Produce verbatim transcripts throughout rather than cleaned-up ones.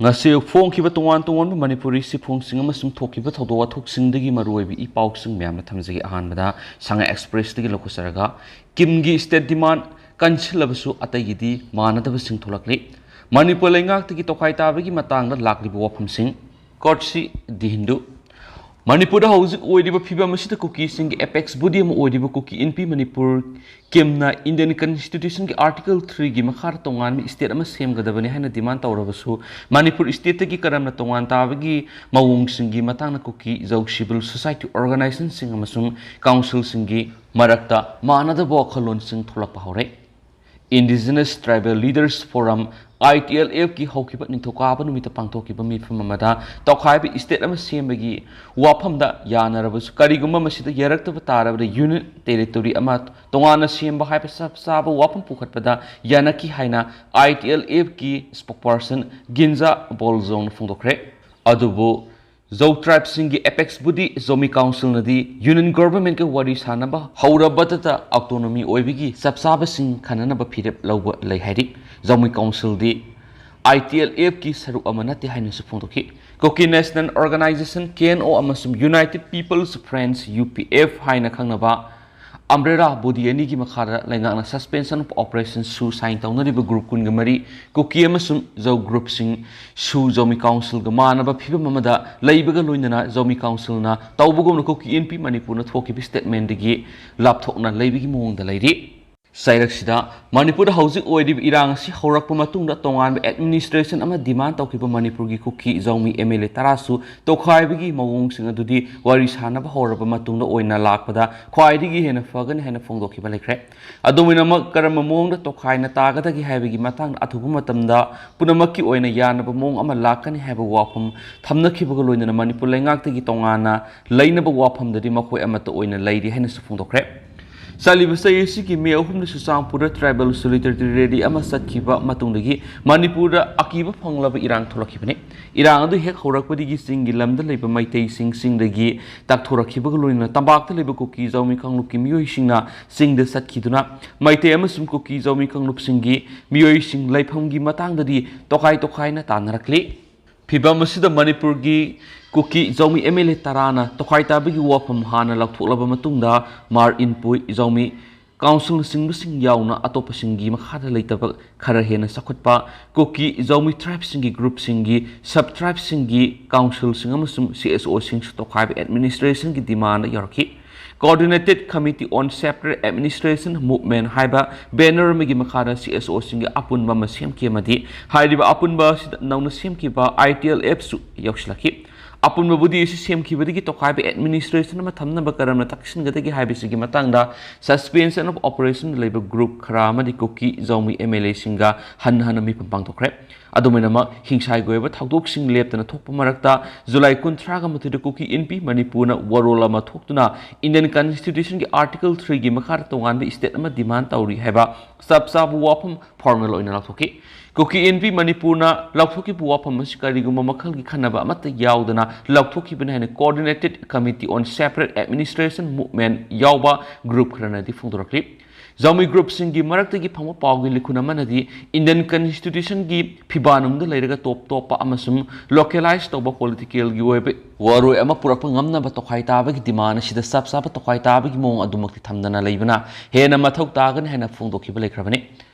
ꯉꯁꯤ ꯐꯣꯡꯈꯤꯕ ꯇꯣꯉꯥꯟ ꯇꯣꯉꯥꯟꯕ ꯃꯅꯤꯄꯨꯔꯤ ꯁꯤꯐꯣꯡꯁꯤꯡ ꯑꯃꯁꯨꯡ ꯊꯣꯛꯈꯤꯕ ꯊꯧꯗꯣꯛ ꯋꯥꯊꯣꯛꯁꯤꯡꯗꯒꯤ ꯃꯔꯨꯑꯣꯏꯕ ꯏ ꯄꯥꯎꯁꯤꯡ ꯃꯌꯥꯝꯅ ꯊꯝꯖꯒꯦ꯫ ꯑꯍꯥꯟꯕꯗ ꯁꯉꯥꯏ ꯑꯦꯛꯁꯄ꯭ꯔꯦꯁꯇꯒꯤ ꯂꯧꯈꯠꯆꯔꯒ, ꯀꯤꯝꯒꯤ ꯁ꯭ꯇꯦꯠ ꯗꯤꯃꯥꯟ ꯀꯟꯁꯤꯜꯂꯕꯁꯨ ꯑꯇꯩꯒꯤꯗꯤ ꯃꯥꯟꯅꯗꯕꯁꯤꯡ ꯊꯣꯛꯂꯛꯂꯤ꯫ ꯃꯅꯤꯄꯨꯔ ꯂꯩꯉꯥꯛꯇꯒꯤ ꯇꯣꯈꯥꯏ ꯇꯥꯕꯒꯤ ꯃꯇꯥꯡꯗ ꯂꯥꯛꯂꯤꯕ ꯋꯥꯐꯝꯁꯤꯡ꯫ ꯀꯣꯔꯠꯁꯤ ꯗꯤ ꯍꯤꯟꯗꯨ꯫ ꯃꯅꯤꯄꯨꯔꯗ ꯍꯧꯖꯤꯛ ꯑꯣꯏꯔꯤꯕ ꯐꯤꯕꯝ ꯑꯁꯤꯗ ꯀꯨꯀꯤꯁꯤꯡꯒꯤ ꯑꯦꯄꯦꯛꯁ ꯕꯣꯗꯤ ꯑꯃ ꯑꯣꯏꯔꯤꯕ ꯀꯨꯀꯤ ꯏꯟꯄꯤ ꯃꯅꯤꯄꯨꯔ ꯀꯤꯝꯅ ꯏꯟꯗꯤꯌꯟ ꯀꯟꯁꯇꯤꯇ꯭ꯌꯨꯁꯟꯒꯤ ꯑꯥꯔꯇꯤꯀꯜ ꯊ꯭ꯔꯤꯒꯤ ꯃꯈꯥꯗ ꯇꯣꯉꯥꯟꯕ ꯁ꯭ꯇꯦꯠ ꯑꯃ ꯁꯦꯝꯒꯗꯕꯅꯤ ꯍꯥꯏꯅ ꯗꯤꯃꯥꯟ ꯇꯧꯔꯕꯁꯨ, ꯃꯅꯤꯄꯨꯔ ꯁ꯭ꯇꯦꯠꯇꯒꯤ ꯀꯔꯝꯅ ꯇꯣꯉꯥꯟ ꯇꯥꯕꯒꯤ ꯃꯑꯣꯡꯁꯤꯡꯒꯤ ꯃꯇꯥꯡꯗ ꯀꯨꯀꯤ ꯖꯧ ꯁꯤꯚꯤꯜ ꯁꯣꯁꯥꯏꯇꯤ ꯑꯣꯔꯒꯅꯥꯏꯖꯦꯁꯟꯁꯤꯡ ꯑꯃꯁꯨꯡ ꯀꯥꯎꯟꯁꯤꯜꯁꯤꯡꯒꯤ ꯃꯔꯛꯇ ꯃꯥꯟꯅꯗꯕ ꯋꯥꯈꯜꯂꯣꯟꯁꯤꯡ ꯊꯣꯛꯂꯛꯄ ꯍꯧꯔꯦ꯫ Indigenous Tribal Leaders Forum, I T L F ꯀꯤ ꯍꯧꯈꯤꯕ ꯅꯤꯡꯊꯧꯀꯥꯕ ꯅꯨꯃꯤꯠꯇ ꯄꯥꯡꯊꯣꯛꯈꯤꯕ ꯃꯤꯐꯝ ꯑꯃꯗ ꯇꯣꯈꯥꯏꯕ ꯁ꯭ꯇꯦꯠ ꯑꯃ ꯁꯦꯝꯕꯒꯤ ꯋꯥꯐꯝꯗ ꯌꯥꯅꯔꯕꯁꯨ, ꯀꯔꯤꯒꯨꯝꯕ ꯃꯁꯤꯗ ꯌꯥꯔꯛꯇꯕ ꯇꯥꯔꯕꯗ ꯌꯨꯅꯤꯌꯟ ꯇꯦꯔꯤꯇꯣꯔꯤ ꯑꯃ ꯇꯣꯉꯥꯟꯅ ꯁꯦꯝꯕ ꯍꯥꯏꯕ ꯆꯞ ꯆꯥꯕ ꯋꯥꯐꯝ ꯄꯨꯈꯠꯄꯗ ꯌꯥꯅꯈꯤ ꯍꯥꯏꯅ I T L F ꯀꯤ ꯁ꯭ꯄꯣꯛꯄꯔꯁꯟ ꯒꯤꯟꯖꯥ ꯕꯣꯜꯖꯣꯡꯅ ꯐꯣꯡꯗꯣꯛꯈ꯭ꯔꯦ꯫ ꯑꯗꯨꯕꯨ ꯖꯧ ꯇ꯭ꯔꯥꯏꯕꯁꯤꯡꯒꯤ ꯑꯦꯄꯦꯛꯁ ꯕꯣꯗꯤ ꯖꯣꯃꯤ ꯀꯥꯎꯟꯁꯤꯜꯅꯗꯤ ꯌꯨꯅꯤꯌꯟ ꯒꯣꯚꯔꯟꯃꯦꯟꯠꯀ ꯋꯥꯔꯤ ꯁꯥꯅꯕ ꯍꯧꯔꯕꯗꯇ ꯑꯣꯇꯣꯅꯣꯃꯤ ꯑꯣꯏꯕꯒꯤ ꯆꯞ ꯆꯥꯕꯁꯤꯡ ꯈꯟꯅꯅꯕ ꯐꯤꯔꯦꯞ ꯂꯧꯕ ꯂꯩ ꯍꯥꯏꯔꯤ꯫ Zomi ꯀꯥꯎꯟꯁꯤꯜꯗꯤ I T L F ꯀꯤ ꯁꯔꯨꯛ ꯑꯃ ꯅꯠꯇꯦ ꯍꯥꯏꯅꯁꯨ ꯐꯣꯡꯗꯣꯛꯈꯤ꯫ Kuki national organisation, K N O, ꯑꯃꯁꯨꯡ united people's front, U P F, ꯍꯥꯏꯅ ꯈꯪꯅꯕ ꯑꯝꯕ꯭ꯔꯦꯂꯥ ꯕꯣꯗꯤ ꯑꯅꯤꯒꯤ ꯃꯈꯥꯗ ꯂꯩꯉꯥꯛꯅ suspension of operation ꯁꯨ ꯁꯥꯏꯟ ꯇꯧꯅꯔꯤꯕ ꯒ꯭ꯔꯨꯞ ꯀꯨꯟꯒ ꯃꯔꯤ, ꯀꯨꯀꯤ ꯑꯃꯁꯨꯡ ꯖꯧ ꯒ꯭ꯔꯨꯞꯁꯤꯡ ꯁꯨ ꯖꯣꯃꯤ ꯀꯥꯎꯟꯁꯤꯜꯒ ꯃꯥꯟꯅꯕ ꯐꯤꯕꯝ ꯑꯃꯗ ꯂꯩꯕꯒ ꯂꯣꯏꯅꯅ ꯖꯣꯃꯤ ꯀꯥꯎꯟꯁꯤꯜꯅ ꯇꯧꯕꯒꯨꯝꯅ ꯀꯨꯀꯤ ꯏꯟꯄꯤ ꯃꯅꯤꯄꯨꯔꯅ ꯊꯣꯛꯈꯤꯕ ꯁ꯭ꯇꯦꯠꯃꯦꯟꯠꯇꯒꯤ ꯂꯥꯞꯊꯣꯛꯅ ꯂꯩꯕꯒꯤ ꯃꯑꯣꯡꯗ ꯂꯩꯔꯤ꯫ ꯆꯩꯔꯛꯁꯤꯗ ꯃꯅꯤꯄꯨꯔꯗ ꯍꯧꯖꯤꯛ ꯑꯣꯏꯔꯤꯕ ꯏꯔꯥꯡ ꯑꯁꯤ ꯍꯧꯔꯛꯄ ꯃꯇꯨꯡꯗ ꯇꯣꯉꯥꯟꯕ ꯑꯦꯗꯃꯤꯅꯤꯁꯇ꯭ꯔꯦꯁꯟ ꯑꯃ ꯗꯤꯃꯥꯟ ꯇꯧꯈꯤꯕ ꯃꯅꯤꯄꯨꯔꯒꯤ ꯀꯨꯀꯤ ꯖꯧꯃꯤ M L A ꯇꯔꯥꯁꯨ ꯇꯣꯈꯥꯏꯕꯒꯤ ꯃꯑꯣꯡꯁꯤꯡ ꯑꯗꯨꯗꯤ ꯋꯥꯔꯤ ꯁꯥꯅꯕ ꯍꯧꯔꯕ ꯃꯇꯨꯡꯗ ꯑꯣꯏꯅ ꯂꯥꯛꯄꯗ ꯈ꯭ꯋꯥꯏꯗꯒꯤ ꯍꯦꯟꯅ ꯐꯒꯅꯤ ꯍꯥꯏꯅ ꯐꯣꯡꯗꯣꯛꯈꯤꯕ ꯂꯩꯈ꯭ꯔꯦ꯫ ꯑꯗꯨꯝ ꯑꯣꯏꯅꯃꯛ, ꯀꯔꯝꯕ ꯃꯑꯣꯡꯗ ꯇꯣꯈꯥꯏꯅ ꯇꯥꯒꯗꯒꯦ ꯍꯥꯏꯕꯒꯤ ꯃꯇꯥꯡꯗ ꯑꯊꯨꯕ ꯃꯇꯝꯗ ꯄꯨꯝꯅꯃꯛꯀꯤ ꯑꯣꯏꯅ ꯌꯥꯅꯕ ꯃꯑꯣꯡ ꯑꯃ ꯂꯥꯛꯀꯅꯤ ꯍꯥꯏꯕ ꯋꯥꯐꯝ ꯊꯝꯅꯈꯤꯕꯒ ꯂꯣꯏꯅꯅ ꯃꯅꯤꯄꯨꯔ ꯂꯩꯉꯥꯛꯇꯒꯤ ꯇꯣꯉꯥꯟꯅ ꯂꯩꯅꯕ ꯋꯥꯐꯝꯗꯗꯤ ꯃꯈꯣꯏ ꯑꯃꯠꯇ ꯑꯣꯏꯅ ꯂꯩꯔꯤ ꯍꯥꯏꯅꯁꯨ ꯐꯣꯡꯗꯣꯛꯈ꯭ꯔꯦ꯫ ꯆꯠꯂꯤꯕ ꯆꯍꯤ ꯑꯁꯤꯒꯤ ꯃꯦ ꯑꯍꯨꯝꯗ ꯆꯨꯔꯆꯥꯟꯄꯨꯔꯗ tribal solidarity rally ꯑꯃ ꯆꯠꯈꯤꯕ ꯃꯇꯨꯡꯗꯒꯤ ꯃꯅꯤꯄꯨꯔꯗ ꯑꯀꯤꯕ ꯐꯪꯂꯕ ꯏꯔꯥꯡ ꯊꯣꯛꯂꯛꯈꯤꯕꯅꯤ꯫ ꯏꯔꯥꯡ ꯑꯗꯨ ꯍꯦꯛ ꯍꯧꯔꯛꯄꯗꯒꯤ ꯆꯤꯡꯒꯤ ꯂꯝꯗ ꯂꯩꯕ ꯃꯩꯇꯩꯁꯤꯡ ꯆꯤꯡꯗꯒꯤ ꯇꯥꯛꯊꯣꯔꯛꯈꯤꯕꯒ ꯂꯣꯏꯅꯅ ꯇꯝꯄꯥꯛꯇ ꯂꯩꯕ ꯀꯨꯀꯤ ꯖꯥꯎꯃꯤ ꯀꯥꯡꯂꯨꯞꯀꯤ ꯃꯤꯑꯣꯏꯁꯤꯡꯅ ꯆꯤꯡꯗ ꯆꯠꯈꯤꯗꯨꯅ ꯃꯩꯇꯩ ꯑꯃꯁꯨꯡ ꯀꯨꯀꯤ ꯖꯥꯎꯃꯤ ꯀꯥꯡꯂꯨꯞꯁꯤꯡꯒꯤ ꯃꯤꯑꯣꯏꯁꯤꯡ ꯂꯩꯐꯝꯒꯤ ꯃꯇꯥꯡꯗꯗꯤ ꯇꯣꯈꯥꯏ ꯇꯣꯈꯥꯏꯅ ꯇꯥꯟꯅꯔꯛꯂꯤ꯫ ꯐꯤꯚꯝ ꯑꯁꯤꯗ ꯃꯅꯤꯄꯨꯔꯒꯤ ꯀꯨꯀꯤ ꯖꯥꯎꯃꯤ MLA ꯇꯔꯥꯅ ꯇꯣꯈꯥꯏ ꯇꯥꯕꯒꯤ ꯋꯥꯐꯝ ꯍꯥꯟꯅ ꯂꯥꯎꯊꯣꯛꯂꯕ ꯃꯇꯨꯡꯗ ꯃꯥꯔ ꯏꯟꯄꯨꯏ ꯖꯥꯎꯃꯤ councilꯅꯆꯤꯡꯕꯁꯤꯡ ꯌꯥꯎꯅ ꯑꯇꯣꯞꯄꯁꯤꯡꯒꯤ ꯃꯈꯥꯗ ꯂꯩꯇꯕ ꯈꯔ ꯍꯦꯟꯅ ꯆꯥꯎꯈꯠꯄ ꯀꯨꯀꯤ ꯖꯥꯎꯃꯤ tribeꯁꯤꯡꯒꯤ groupꯁꯤꯡꯒꯤ sub tribeꯁꯤꯡꯒꯤ councilꯁꯤꯡ ꯑꯃꯁꯨꯡ CSOꯁꯤꯡꯁꯨ ꯇꯣꯈꯥꯏꯕ administrationꯒꯤ demand ꯌꯥꯎꯔꯛꯈꯤ꯫ Coordinated Committee on Separate Administration Movement ꯍꯥꯏꯕ banner ꯑꯃꯒꯤ ꯃꯈꯥꯗ CSOꯁꯤꯡꯒꯤ ꯑꯄꯨꯟꯕ ꯑꯃ ꯁꯦꯝꯈꯤ ꯑꯃꯗꯤ ꯍꯥꯏꯔꯤꯕ ꯑꯄꯨꯟꯕ ꯑꯁꯤꯗ ꯅꯧꯅ ꯁꯦꯝꯈꯤꯕ ITLFꯁꯨ ꯌꯥꯎꯁꯤꯜꯂꯛꯈꯤ꯫ ꯑꯄꯨꯟꯕ body ꯑꯁꯤ ꯁꯦꯝꯈꯤꯕꯗꯒꯤ ꯇꯣꯈꯥꯏꯕ administration ꯑꯃ ꯊꯝꯅꯕ ꯀꯔꯝꯅ ꯇꯛꯁꯤꯟꯒꯗꯒꯦ ꯍꯥꯏꯕꯁꯤꯒꯤ ꯃꯇꯥꯡꯗ suspension of operation ꯂꯩꯕ group ꯈꯔ ꯑꯃꯗꯤ ꯀꯨꯀꯤ ꯖꯥꯎꯃꯤ MLAꯁꯤꯡꯒ ꯍꯟꯅ ꯍꯟꯅ ꯃꯤꯐꯝ ꯄꯥꯡꯊꯣꯛꯈ꯭ꯔꯦ꯫ ꯑꯗꯨꯝ ꯑꯣꯏꯅꯃꯛ, ꯍꯤꯡꯁꯥꯏꯒꯤ ꯑꯣꯏꯕ ꯊꯧꯗꯣꯛꯁꯤꯡ ꯂꯦꯞꯇꯅ ꯊꯣꯛꯄ ꯃꯔꯛꯇ, ꯖꯨꯂꯥꯏ ꯀꯨꯟꯊ꯭ꯔꯥꯒ ꯃꯥꯊꯣꯏꯗ ꯀꯨꯀꯤ ꯏꯟꯄꯤ ꯃꯅꯤꯄꯨꯔꯅ ꯋꯥꯔꯣꯜ ꯑꯃ ꯊꯣꯛꯇꯨꯅ Indian Constitutionꯒꯤ Article threeꯒꯤ ꯃꯈꯥꯗ ꯇꯣꯉꯥꯟꯕ state ꯑꯃ demand ꯇꯧꯔꯤ ꯍꯥꯏꯕ ꯆꯞ ꯆꯥꯕ ꯋꯥꯐꯝ formal ꯑꯣꯏꯅ ꯂꯥꯎꯊꯣꯛꯈꯤ꯫ ꯀꯨꯀꯤ ꯏꯟꯄꯤ ꯃꯅꯤꯄꯨꯔꯅ ꯂꯥꯎꯊꯣꯛꯈꯤꯕ ꯋꯥꯐꯝ ꯑꯁꯤ ꯀꯔꯤꯒꯨꯝꯕ ꯃꯈꯜꯒꯤ ꯈꯟꯅꯕ ꯑꯃꯠꯇ ꯌꯥꯎꯗꯅ ꯂꯥꯎꯊꯣꯛꯈꯤꯕꯅꯤ ꯍꯥꯏꯅ Coordinated Committee on Separate Administration Movement ꯌꯥꯎꯕ group ꯈꯔꯅꯗꯤ ꯐꯣꯡꯗꯣꯔꯛꯂꯤ꯫ ꯖꯥꯎꯃꯤ groupꯁꯤꯡꯒꯤ ꯃꯔꯛꯇꯒꯤ ꯐꯪꯕ ꯄꯥꯎꯒꯤ ꯂꯤꯈꯨꯟ ꯑꯃꯅꯗꯤ Indian Constitutionꯒꯤ ꯐꯤꯕꯥꯟꯅꯨꯡꯗ ꯂꯩꯔꯒ ꯇꯣꯞ ꯇꯣꯞꯄ ꯑꯃꯁꯨꯡ localized ꯇꯧꯕ politicalꯒꯤ ꯑꯣꯏꯕ ꯋꯥꯔꯣꯏ ꯑꯃ ꯄꯨꯔꯛꯄ ꯉꯝꯅꯕ ꯇꯣꯈꯥꯏ ꯇꯥꯕꯒꯤ demand ꯑꯁꯤꯗ ꯆꯞ ꯆꯥꯕ ꯇꯣꯈꯥꯏ ꯇꯥꯕꯒꯤ ꯃꯑꯣꯡ ꯑꯗꯨꯃꯛꯇꯤ ꯊꯝꯗꯅ ꯂꯩꯕꯅ ꯍꯦꯟꯅ ꯃꯊꯧ ꯇꯥꯒꯅꯤ ꯍꯥꯏꯅ ꯐꯣꯡꯗꯣꯛꯈꯤꯕ ꯂꯩꯈ꯭ꯔꯕꯅꯤ꯫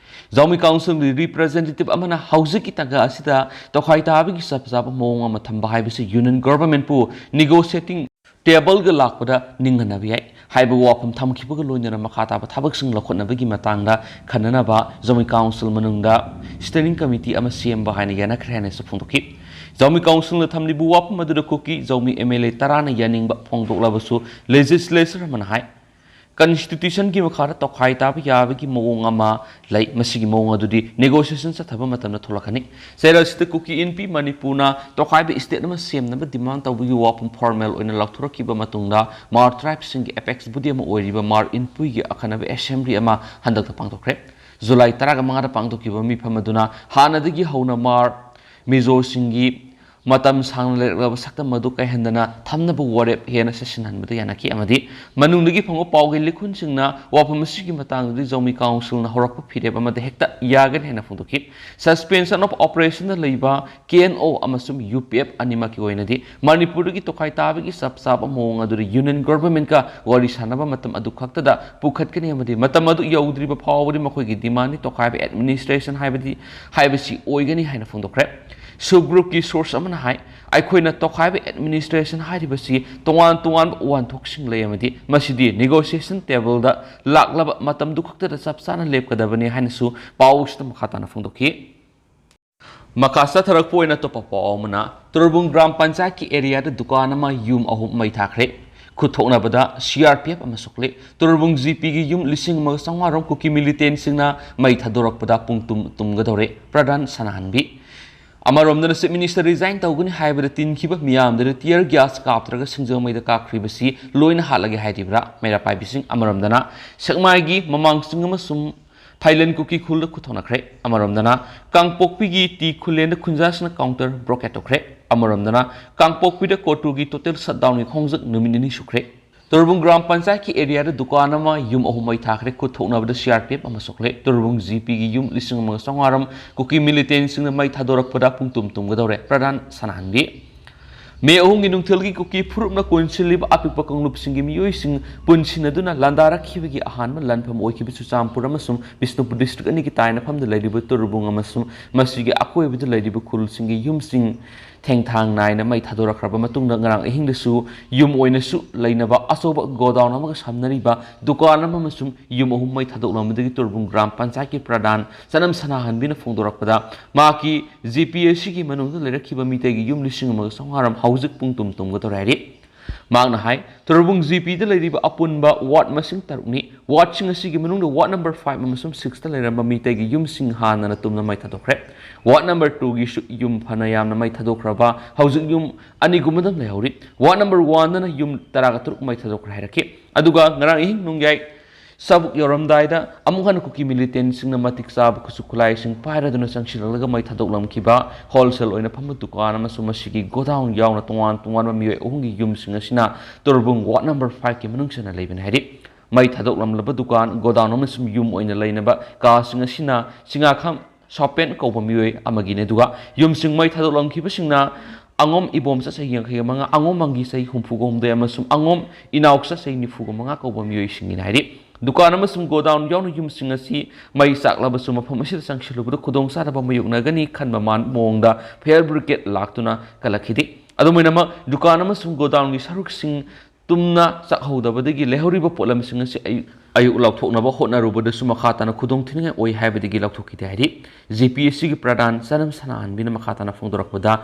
ꯖꯥꯎꯃꯤ councilꯒꯤ representative ꯑꯃꯅ ꯍꯧꯖꯤꯛꯀꯤ ꯇꯥꯟꯖꯥ ꯑꯁꯤꯗ ꯇꯣꯈꯥꯏ ꯇꯥꯕꯒꯤ ꯆꯞ ꯆꯥꯕ ꯃꯑꯣꯡ ꯑꯃ ꯊꯝꯕ ꯍꯥꯏꯕꯁꯤ Union Governmentꯄꯨ negotiating tableꯒ ꯂꯥꯛꯄꯗ ꯅꯤꯡꯍꯟꯅꯕ ꯌꯥꯏ ꯍꯥꯏꯕ ꯋꯥꯐꯝ ꯊꯝꯈꯤꯕꯒ ꯂꯣꯏꯅꯅ ꯃꯈꯥ ꯇꯥꯕ ꯊꯕꯛꯁꯤꯡ ꯂꯧꯈꯠꯅꯕꯒꯤ ꯃꯇꯥꯡꯗ ꯈꯟꯅꯅꯕ ꯖꯥꯎꯃꯤ council ꯃꯅꯨꯡꯗ standing committee ꯑꯃ ꯁꯦꯝꯕ ꯍꯥꯏꯅ ꯌꯥꯅꯈ꯭ꯔꯦ ꯍꯥꯏꯅꯁꯨ ꯐꯣꯡꯗꯣꯛꯈꯤ꯫ ꯖꯥꯎꯃꯤ councilꯅ ꯊꯝꯂꯤꯕ ꯋꯥꯐꯝ ꯑꯗꯨꯗ ꯀꯨꯀꯤ ꯖꯥꯎꯃꯤ MLA ꯇꯔꯥꯅ ꯌꯥꯅꯤꯡꯕ ꯐꯣꯡꯗꯣꯛꯂꯕꯁꯨ legislature ꯑꯃꯅ ꯍꯥꯏ, ꯀꯟꯁꯇꯤꯇ꯭ꯌꯨꯁꯟꯒꯤ ꯃꯈꯥꯗ ꯇꯣꯈꯥꯏ ꯇꯥꯕ ꯌꯥꯕꯒꯤ ꯃꯑꯣꯡ ꯑꯃ ꯂꯩ꯫ ꯃꯁꯤꯒꯤ ꯃꯑꯣꯡ ꯑꯗꯨꯗꯤ ꯅꯦꯒꯣꯁꯤꯌꯦꯁꯟ ꯆꯠꯊꯕ ꯃꯇꯝꯗ ꯊꯣꯛꯂꯛꯀꯅꯤ꯫ ꯆꯩꯔꯛꯁꯤꯗ ꯀꯨꯀꯤ ꯏꯟꯄꯤ ꯃꯅꯤꯄꯨꯔꯅ ꯇꯣꯈꯥꯏꯕ ꯁ꯭ꯇꯦꯠ ꯑꯃ ꯁꯦꯝꯅꯕ ꯗꯤꯃꯥꯟ ꯇꯧꯕꯒꯤ ꯋꯥꯐꯝ ꯐꯣꯔꯃꯦꯜ ꯑꯣꯏꯅ ꯂꯥꯎꯊꯣꯔꯛꯈꯤꯕ ꯃꯇꯨꯡꯗ, ꯃꯥꯔ ꯇ꯭ꯔꯥꯏꯕꯁꯤꯡꯒꯤ ꯑꯦꯄꯦꯛꯁ ꯕꯣꯗꯤ ꯑꯃ ꯑꯣꯏꯔꯤꯕ ꯃꯥꯔ ꯏꯟꯄꯨꯏꯒꯤ ꯑꯈꯟꯅꯕ ꯑꯦꯁꯦꯝꯕ꯭ꯂꯤ ꯑꯃ ꯍꯟꯗꯛꯇ ꯄꯥꯡꯊꯣꯛꯈ꯭ꯔꯦ꯫ ꯖꯨꯂꯥꯏ ꯇꯔꯥꯃꯉꯥꯗ ꯄꯥꯡꯊꯣꯛꯈꯤꯕ ꯃꯤꯐꯝ ꯑꯗꯨꯅ ꯍꯥꯟꯅꯗꯒꯤ ꯍꯧꯅ ꯃꯥꯔ ꯃꯤꯖꯣꯁꯤꯡꯒꯤ ꯃꯇꯝ ꯁꯥꯡꯅ ꯂꯩꯔꯛꯂꯕ ꯁꯛꯇꯝ ꯑꯗꯨ ꯀꯥꯏꯍꯟꯗꯅ ꯊꯝꯅꯕ ꯋꯥꯔꯦꯞ ꯍꯦꯟꯅ ꯆꯦꯠꯁꯤꯟꯍꯟꯕꯗ ꯌꯥꯅꯈꯤ, ꯑꯃꯗꯤ ꯃꯅꯨꯡꯗꯒꯤ ꯐꯪꯕ ꯄꯥꯎꯒꯤ ꯂꯤꯈꯨꯟꯁꯤꯡꯅ ꯋꯥꯐꯝ ꯑꯁꯤꯒꯤ ꯃꯇꯥꯡꯗꯗꯤ ꯖꯧꯃꯤ ꯀꯥꯎꯟꯁꯤꯜꯅ ꯍꯧꯔꯛꯄ ꯐꯤꯔꯦꯞ ꯑꯃꯗ ꯍꯦꯛꯇ ꯌꯥꯒꯅꯤ ꯍꯥꯏꯅ ꯐꯣꯡꯗꯣꯛꯈꯤ꯫ ꯁꯁꯄꯦꯟꯁꯟ ꯑꯣꯐ ꯑꯣꯄꯔꯦꯁꯟꯗ ꯂꯩꯕ ꯀꯦ ꯑꯦꯟ ꯑꯣ ꯑꯃꯁꯨꯡ ꯌꯨ ꯄꯤ ꯑꯦꯐ ꯑꯅꯤꯃꯛꯀꯤ ꯑꯣꯏꯅꯗꯤ ꯃꯅꯤꯄꯨꯔꯗꯒꯤ ꯇꯣꯈꯥꯏ ꯇꯥꯕꯒꯤ ꯆꯞ ꯆꯥꯕ ꯃꯑꯣꯡ ꯑꯗꯨꯗ ꯌꯨꯅꯤꯌꯟ ꯒꯣꯚꯔꯟꯃꯦꯟꯠꯀ ꯋꯥꯔꯤ ꯁꯥꯟꯅꯕ ꯃꯇꯝ ꯑꯗꯨ ꯈꯛꯇꯗ ꯄꯨꯈꯠꯀꯅꯤ, ꯑꯃꯗꯤ ꯃꯇꯝ ꯑꯗꯨ ꯌꯧꯗ꯭ꯔꯤꯕ ꯐꯥꯎꯕꯗꯤ ꯃꯈꯣꯏꯒꯤ ꯗꯤꯃꯥꯟꯗꯤ ꯇꯣꯈꯥꯏꯕ ꯑꯦꯗꯃꯤꯅꯤꯁꯇ꯭ꯔꯦꯁꯟ ꯍꯥꯏꯕꯗꯤ ꯍꯥꯏꯕꯁꯤ ꯑꯣꯏꯒꯅꯤ ꯍꯥꯏꯅ ꯐꯣꯡꯗꯣꯛꯈ꯭ꯔꯦ꯫ ꯁꯨꯞ ꯒ꯭ꯔꯨꯞꯀꯤ ꯁꯣꯔꯁ ꯑꯃꯅ ꯍꯥꯏ, ꯑꯩꯈꯣꯏꯅ ꯇꯣꯈꯥꯏꯕ ꯑꯦꯗꯃꯤꯅꯤꯁꯇ꯭ꯔꯦꯁꯟ ꯍꯥꯏꯔꯤꯕꯁꯤ ꯇꯣꯉꯥꯟ ꯇꯣꯉꯥꯟꯕ ꯋꯥꯍꯟꯊꯣꯛꯁꯤꯡ ꯂꯩ, ꯑꯃꯗꯤ ꯃꯁꯤꯗꯤ ꯅꯦꯒꯣꯁꯤꯌꯦꯁꯟ ꯇꯦꯕꯜꯗ ꯂꯥꯛꯂꯕ ꯃꯇꯝꯗꯨ ꯈꯛꯇꯗ ꯆꯞ ꯆꯥꯅ ꯂꯦꯞꯀꯗꯕꯅꯤ ꯍꯥꯏꯅꯁꯨ ꯄꯥꯎ ꯑꯁꯤꯗ ꯃꯈꯥ ꯇꯥꯅ ꯐꯣꯡꯗꯣꯛꯈꯤ꯫ ꯃꯈꯥ ꯆꯠꯊꯔꯛꯄ ꯑꯣꯏꯅ ꯑꯇꯣꯞꯄ ꯄꯥꯎ ꯑꯃꯅ, ꯇꯨꯔꯕꯨꯡ ꯒ꯭ꯔꯥꯝ ꯄꯟꯆꯥꯌꯠꯀꯤ ꯑꯦꯔꯤꯌꯥꯗ ꯗꯨꯀꯥꯟ ꯑꯃ ꯌꯨꯝ ꯑꯍꯨꯝ ꯃꯩ ꯊꯥꯈ꯭ꯔꯦ꯫ ꯈꯨꯠ ꯊꯣꯛꯅꯕꯗ ꯁꯤ ꯑꯥꯔ ꯄꯤ ꯑꯦꯐ ꯑꯃ ꯁꯣꯛꯂꯦ꯫ ꯇꯨꯔꯕꯨꯡ ꯖꯤ ꯄꯤꯒꯤ ꯌꯨꯝ ꯂꯤꯁꯤꯡ ꯑꯃꯒ ꯆꯥꯝꯃꯉꯥ ꯔꯣꯝ ꯀꯨꯀꯤ ꯃꯤꯂꯤꯇꯦꯟꯁꯤꯡꯅ ꯃꯩ ꯊꯥꯗꯣꯔꯛꯄꯗ ꯄꯨꯡ ꯇꯨꯝ ꯇꯨꯝꯒꯗꯧꯔꯦ꯫ ꯄ꯭ꯔꯙꯥꯟ ꯁꯅꯥꯍꯟꯕꯤ꯫ ꯑꯃꯔꯣꯝꯗꯅ ꯆꯤꯐ ꯃꯤꯅꯤꯁꯇꯔ ꯔꯤꯖꯥꯏꯟ ꯇꯧꯒꯅꯤ ꯍꯥꯏꯕꯗ ꯇꯤꯟꯈꯤꯕ ꯃꯤꯌꯥꯝꯗꯨꯅ ꯇꯤꯌꯔ ꯒ꯭ꯌꯥꯁ ꯀꯥꯞꯇ꯭ꯔꯒ ꯁꯤꯡꯖꯃꯩꯗ ꯀꯥꯞꯈ꯭ꯔꯤꯕꯁꯤ ꯂꯣꯏꯅ ꯍꯥꯠꯂꯒꯦ ꯍꯥꯏꯔꯤꯕ꯭ꯔꯥ? ꯃꯩꯔꯥ ꯄꯥꯏꯕꯤꯁꯤꯡ꯫ ꯑꯃꯔꯣꯝꯗꯅ ꯁꯦꯛꯃꯥꯏꯒꯤ ꯃꯃꯥꯡ ꯆꯤꯡ ꯑꯃꯁꯨꯡ ꯊꯥꯏꯂꯦꯟ ꯀꯨꯀꯤ ꯈꯨꯜꯗ ꯈꯨꯠ ꯊꯣꯛꯅꯈ꯭ꯔꯦ꯫ ꯑꯃꯔꯣꯝꯗꯅ ꯀꯥꯡꯄꯣꯛꯄꯤꯒꯤ ꯇꯤ ꯈꯨꯂꯦꯟꯗ ꯈꯨꯟꯖꯥꯁꯤꯡꯅ ꯀꯥꯎꯟꯇꯔ ꯕ꯭ꯂꯣꯀꯦꯠ ꯇꯧꯈ꯭ꯔꯦ꯫ ꯑꯃꯔꯣꯝꯗꯅ ꯀꯥꯡꯄꯣꯛꯄꯤꯗ ꯀꯣꯇꯨꯒꯤ ꯇꯣꯇꯦꯜ ꯁꯠꯗꯥꯎꯟꯒꯤ ꯈꯣꯡꯖꯪ ꯅꯨꯃꯤꯠ ꯅꯤꯅꯤ ꯁꯨꯈ꯭ꯔꯦ꯫ ꯇꯨꯔꯕꯨꯡ ꯒ꯭ꯔꯥꯝ ꯄꯟꯆꯥꯌꯠꯀꯤ ꯑꯦꯔꯤꯌꯥꯗ ꯗꯨꯀꯥꯟ ꯑꯃ ꯌꯨꯝ ꯑꯍꯨꯝ ꯃꯩ ꯊꯥꯈ꯭ꯔꯦ꯫ ꯈꯨꯠ ꯊꯣꯛꯅꯕꯗ ꯁꯤ ꯑꯥꯔ ꯄꯤ ꯑꯦꯐ ꯑꯃ ꯁꯣꯛꯂꯦ꯫ ꯇꯨꯔꯕꯨꯡ ꯖꯤ ꯄꯤꯒꯤ ꯌꯨꯝ ꯂꯤꯁꯤꯡ ꯑꯃꯒ ꯆꯥꯝꯃꯉꯥ ꯔꯣꯝ ꯀꯨꯀꯤ ꯃꯤꯂꯤꯇꯦꯟꯁꯤꯡꯅ ꯃꯩ ꯊꯥꯗꯣꯔꯛꯄꯗ ꯄꯨꯡ ꯇꯨꯝ ꯇꯨꯝꯒꯗꯧꯔꯦ꯫ ꯄ꯭ꯔꯙꯥꯟ ꯁꯅꯥꯍꯟꯕꯤ꯫ ꯃꯦ ꯑꯍꯨꯝꯒꯤ ꯅꯨꯡꯊꯤꯜꯒꯤ ꯀꯨꯀꯤ ꯐꯨꯔꯨꯞꯅ ꯀꯣꯟꯁꯤꯜꯂꯤꯕ ꯑꯄꯤꯛꯄ ꯀꯥꯡꯂꯨꯞꯁꯤꯡꯒꯤ ꯃꯤꯑꯣꯏꯁꯤꯡ ꯄꯨꯟꯁꯤꯟꯅꯗꯨꯅ ꯂꯥꯟꯗꯥꯔꯛꯈꯤꯕꯒꯤ ꯑꯍꯥꯟꯕ ꯂꯥꯟꯐꯝ ꯑꯣꯏꯈꯤꯕ ꯆꯨꯔꯆꯥꯟꯄꯨꯔ ꯑꯃꯁꯨꯡ ꯕꯤꯁꯅꯨꯄꯨꯔ ꯗꯤꯁꯇ꯭ꯔꯤꯛ ꯑꯅꯤꯒꯤ ꯇꯥꯏꯅꯐꯝꯗ ꯂꯩꯔꯤꯕ ꯇꯨꯔꯕꯨꯡ ꯑꯃꯁꯨꯡ ꯃꯁꯤꯒꯤ ꯑꯀꯣꯏꯕꯗ ꯂꯩꯔꯤꯕ ꯈꯨꯜꯁꯤꯡꯒꯤ ꯌꯨꯝꯁꯤꯡ ꯊꯦꯡꯊꯥꯡ ꯅꯥꯏꯅ ꯃꯩ ꯊꯥꯗꯣꯔꯛꯈ꯭ꯔꯕ ꯃꯇꯨꯡꯗ, ꯉꯔꯥꯡ ꯑꯍꯤꯡꯗꯁꯨ ꯌꯨꯝ ꯑꯣꯏꯅꯁꯨ ꯂꯩꯅꯕ ꯑꯆꯧꯕ ꯒꯣꯗꯥꯎꯟ ꯑꯃꯒ ꯁꯝꯅꯔꯤꯕ ꯗꯨꯀꯥꯟ ꯑꯃ ꯑꯃꯁꯨꯡ ꯌꯨꯝ ꯑꯍꯨꯝ ꯃꯩ ꯊꯥꯗꯣꯛꯂꯝꯕꯗꯒꯤ ꯇꯨꯔꯕꯨꯡ ꯒ꯭ꯔꯥꯝ ꯄꯟꯆꯥꯌꯠꯀꯤ ꯄ꯭ꯔꯙꯥꯟ ꯆꯅꯝ ꯁꯅꯥꯍꯟꯕꯤꯅ ꯐꯣꯡꯗꯣꯔꯛꯄꯗ, ꯃꯍꯥꯛꯀꯤ ꯖꯤ ꯄꯤ ꯑꯁꯤꯒꯤ ꯃꯅꯨꯡꯗ ꯂꯩꯔꯛꯈꯤꯕ ꯃꯤꯇꯩꯒꯤ ꯌꯨꯝ ꯂꯤꯁꯤꯡ ꯑꯃꯒ ꯆꯥꯝꯃꯉꯥ ꯔꯣꯝ ꯍꯧꯖꯤꯛ ꯄꯨꯡ ꯇꯨꯝ ꯇꯨꯝꯒꯗꯧꯔꯦ ꯍꯥꯏꯔꯤ꯫ ꯃꯍꯥꯛꯅ ꯍꯥꯏ, ꯇꯣꯔꯕꯨꯡ ꯖꯤ ꯄꯤꯗ ꯂꯩꯔꯤꯕ ꯑꯄꯨꯟꯕ ꯋꯥꯔꯗ ꯃꯁꯤꯡ ꯇꯔꯨꯛꯅꯤ꯫ ꯋꯥꯔꯗꯁꯤꯡ ꯑꯁꯤꯒꯤ ꯃꯅꯨꯡꯗ ꯋꯥꯔꯗ ꯅꯝꯕꯔ ꯐꯥꯏꯚ ꯑꯃꯁꯨꯡ ꯁꯤꯛꯁꯇ ꯂꯩꯔꯝꯕ ꯃꯤꯇꯩꯒꯤ ꯌꯨꯝꯁꯤꯡ ꯍꯥꯟꯅꯅ ꯇꯨꯝꯅ ꯃꯩ ꯊꯥꯗꯣꯛꯈ꯭ꯔꯦ꯫ ꯋꯥꯔꯗ ꯅꯝꯕꯔ ꯇꯨꯒꯤꯁꯨ ꯌꯨꯝ ꯐꯅ ꯌꯥꯝꯅ ꯃꯩ ꯊꯥꯗꯣꯛꯈ꯭ꯔꯕ ꯍꯧꯖꯤꯛ ꯌꯨꯝ ꯑꯅꯤꯒꯨꯝꯕꯗꯪ ꯂꯩꯍꯧꯔꯤ꯫ ꯋꯥꯔꯗ ꯅꯝꯕꯔ ꯋꯥꯟꯗꯅ ꯌꯨꯝ ꯇꯔꯥꯒ ꯇꯔꯨꯛ ꯃꯩ ꯊꯥꯗꯣꯛꯈ꯭ꯔꯦ ꯍꯥꯏꯔꯛꯈꯤ꯫ ꯑꯗꯨꯒ ꯉꯔꯥꯡ ꯑꯍꯤꯡ ꯅꯣꯡꯌꯥꯏ ꯁꯥꯕꯨꯛ ꯌꯧꯔꯝꯗꯥꯏꯗ ꯑꯃꯨꯛ ꯍꯟꯅ ꯀꯨꯀꯤ ꯃꯤꯂꯤꯇꯦꯟꯁꯤꯡꯅ ꯃꯇꯤꯛ ꯆꯥꯕ ꯈꯨꯠꯁꯨ ꯈꯨꯠꯂꯥꯏꯁꯤꯡ ꯄꯥꯏꯔꯗꯨꯅ ꯆꯪꯁꯤꯜꯂꯛꯂꯒ ꯃꯩ ꯊꯥꯗꯣꯛꯂꯝꯈꯤꯕ ꯍꯣꯜꯁꯦꯜ ꯑꯣꯏꯅ ꯐꯝꯕ ꯗꯨꯀꯥꯟ ꯑꯃꯁꯨꯡ ꯃꯁꯤꯒꯤ ꯒꯣꯗꯥꯎꯟ ꯌꯥꯎꯅ ꯇꯣꯉꯥꯟ ꯇꯣꯉꯥꯟꯕ ꯃꯤꯑꯣꯏ ꯑꯍꯨꯝꯒꯤ ꯌꯨꯝꯁꯤꯡ ꯑꯁꯤꯅ ꯇꯣꯔꯕꯨꯡ ꯋꯥꯔꯗ ꯅꯝꯕꯔ ꯐꯥꯏꯚꯀꯤ ꯃꯅꯨꯡ ꯆꯟꯅ ꯂꯩꯕꯅꯤ ꯍꯥꯏꯔꯤ꯫ ꯃꯩ ꯊꯥꯗꯣꯛꯂꯝꯂꯕ ꯗꯨꯀꯥꯟ, ꯒꯣꯗꯥꯎꯟ ꯑꯃꯁꯨꯡ ꯌꯨꯝ ꯑꯣꯏꯅ ꯂꯩꯅꯕ ꯀꯥꯁꯤꯡ ꯑꯁꯤꯅ ꯆꯤꯉꯥꯈꯝ ꯁꯥꯄꯦꯟ ꯀꯧꯕ ꯃꯤꯑꯣꯏ ꯑꯃꯒꯤꯅꯤ꯫ ꯑꯗꯨꯒ ꯌꯨꯝꯁꯤꯡ ꯃꯩ ꯊꯥꯗꯣꯛꯂꯝꯈꯤꯕꯁꯤꯡꯅ ꯑꯉꯣꯝ ꯏꯕꯣꯝꯆ ꯆꯍꯤ ꯌꯥꯡꯈꯩꯒ ꯃꯉꯥ, ꯑꯉꯣꯝ ꯃꯪꯒꯤꯆ ꯆꯍꯤ ꯍꯨꯝꯐꯨꯒ ꯍꯨꯝꯗꯣꯏ ꯑꯃꯁꯨꯡ ꯑꯉꯣꯝ ꯏꯅꯥꯎꯆ ꯆꯍꯤ ꯅꯤꯐꯨꯒ ꯃꯉꯥ ꯀꯧꯕ ꯃꯤꯑꯣꯏꯁꯤꯡꯒꯤꯅꯤ ꯍꯥꯏꯔꯤ꯫ ꯗꯨꯀꯥꯟ ꯑꯃꯁꯨꯡ ꯒꯣꯗꯥꯎꯟ ꯌꯥꯎꯅ ꯌꯨꯝꯁꯤꯡ ꯑꯁꯤ ꯃꯩ ꯆꯥꯛꯂꯕꯁꯨ ꯃꯐꯝ ꯑꯁꯤꯗ ꯆꯪꯁꯤꯜꯂꯨꯕꯗ ꯈꯨꯗꯣꯡꯆꯥꯗꯕ ꯃꯥꯌꯣꯛꯅꯒꯅꯤ ꯈꯟꯕ ꯃꯥꯟ-, ꯃꯑꯣꯡꯗ ꯐꯥꯌꯔ ꯕ꯭ꯔꯤꯒꯦꯗ ꯂꯥꯛꯇꯨꯅ ꯀꯜꯂꯛꯈꯤꯗꯦ꯫ ꯑꯗꯨꯝ ꯑꯣꯏꯅꯃꯛ, ꯗꯨꯀꯥꯟ ꯑꯃꯁꯨꯡ ꯒꯣꯗꯥꯎꯟꯒꯤ ꯁꯔꯨꯛꯁꯤꯡ ꯇꯨꯝꯅ ꯆꯥꯛꯍꯧꯗꯕꯗꯒꯤ ꯂꯩꯍꯧꯔꯤꯕ ꯄꯣꯠꯂꯝꯁꯤꯡ ꯑꯁꯤ ꯑꯌꯨꯛ, ꯑꯌꯨꯛ ꯂꯧꯊꯣꯛꯅꯕ ꯍꯣꯠꯅꯔꯨꯕꯗꯁꯨ ꯃꯈꯥ ꯇꯥꯅ ꯈꯨꯗꯣꯡꯊꯤꯅꯤꯡꯉꯥꯏ ꯑꯣꯏ ꯍꯥꯏꯕꯗꯒꯤ ꯂꯧꯊꯣꯛꯈꯤꯗꯦ ꯍꯥꯏꯔꯤ꯫ ꯖꯦ ꯄꯤ ꯑꯦꯁ ꯁꯤꯒꯤ ꯄ꯭ꯔꯙꯥꯟ ꯆꯅꯝ ꯁꯅꯥꯍꯟꯕꯤꯅ ꯃꯈꯥ ꯇꯥꯅ ꯐꯣꯡꯗꯣꯔꯛꯄꯗ,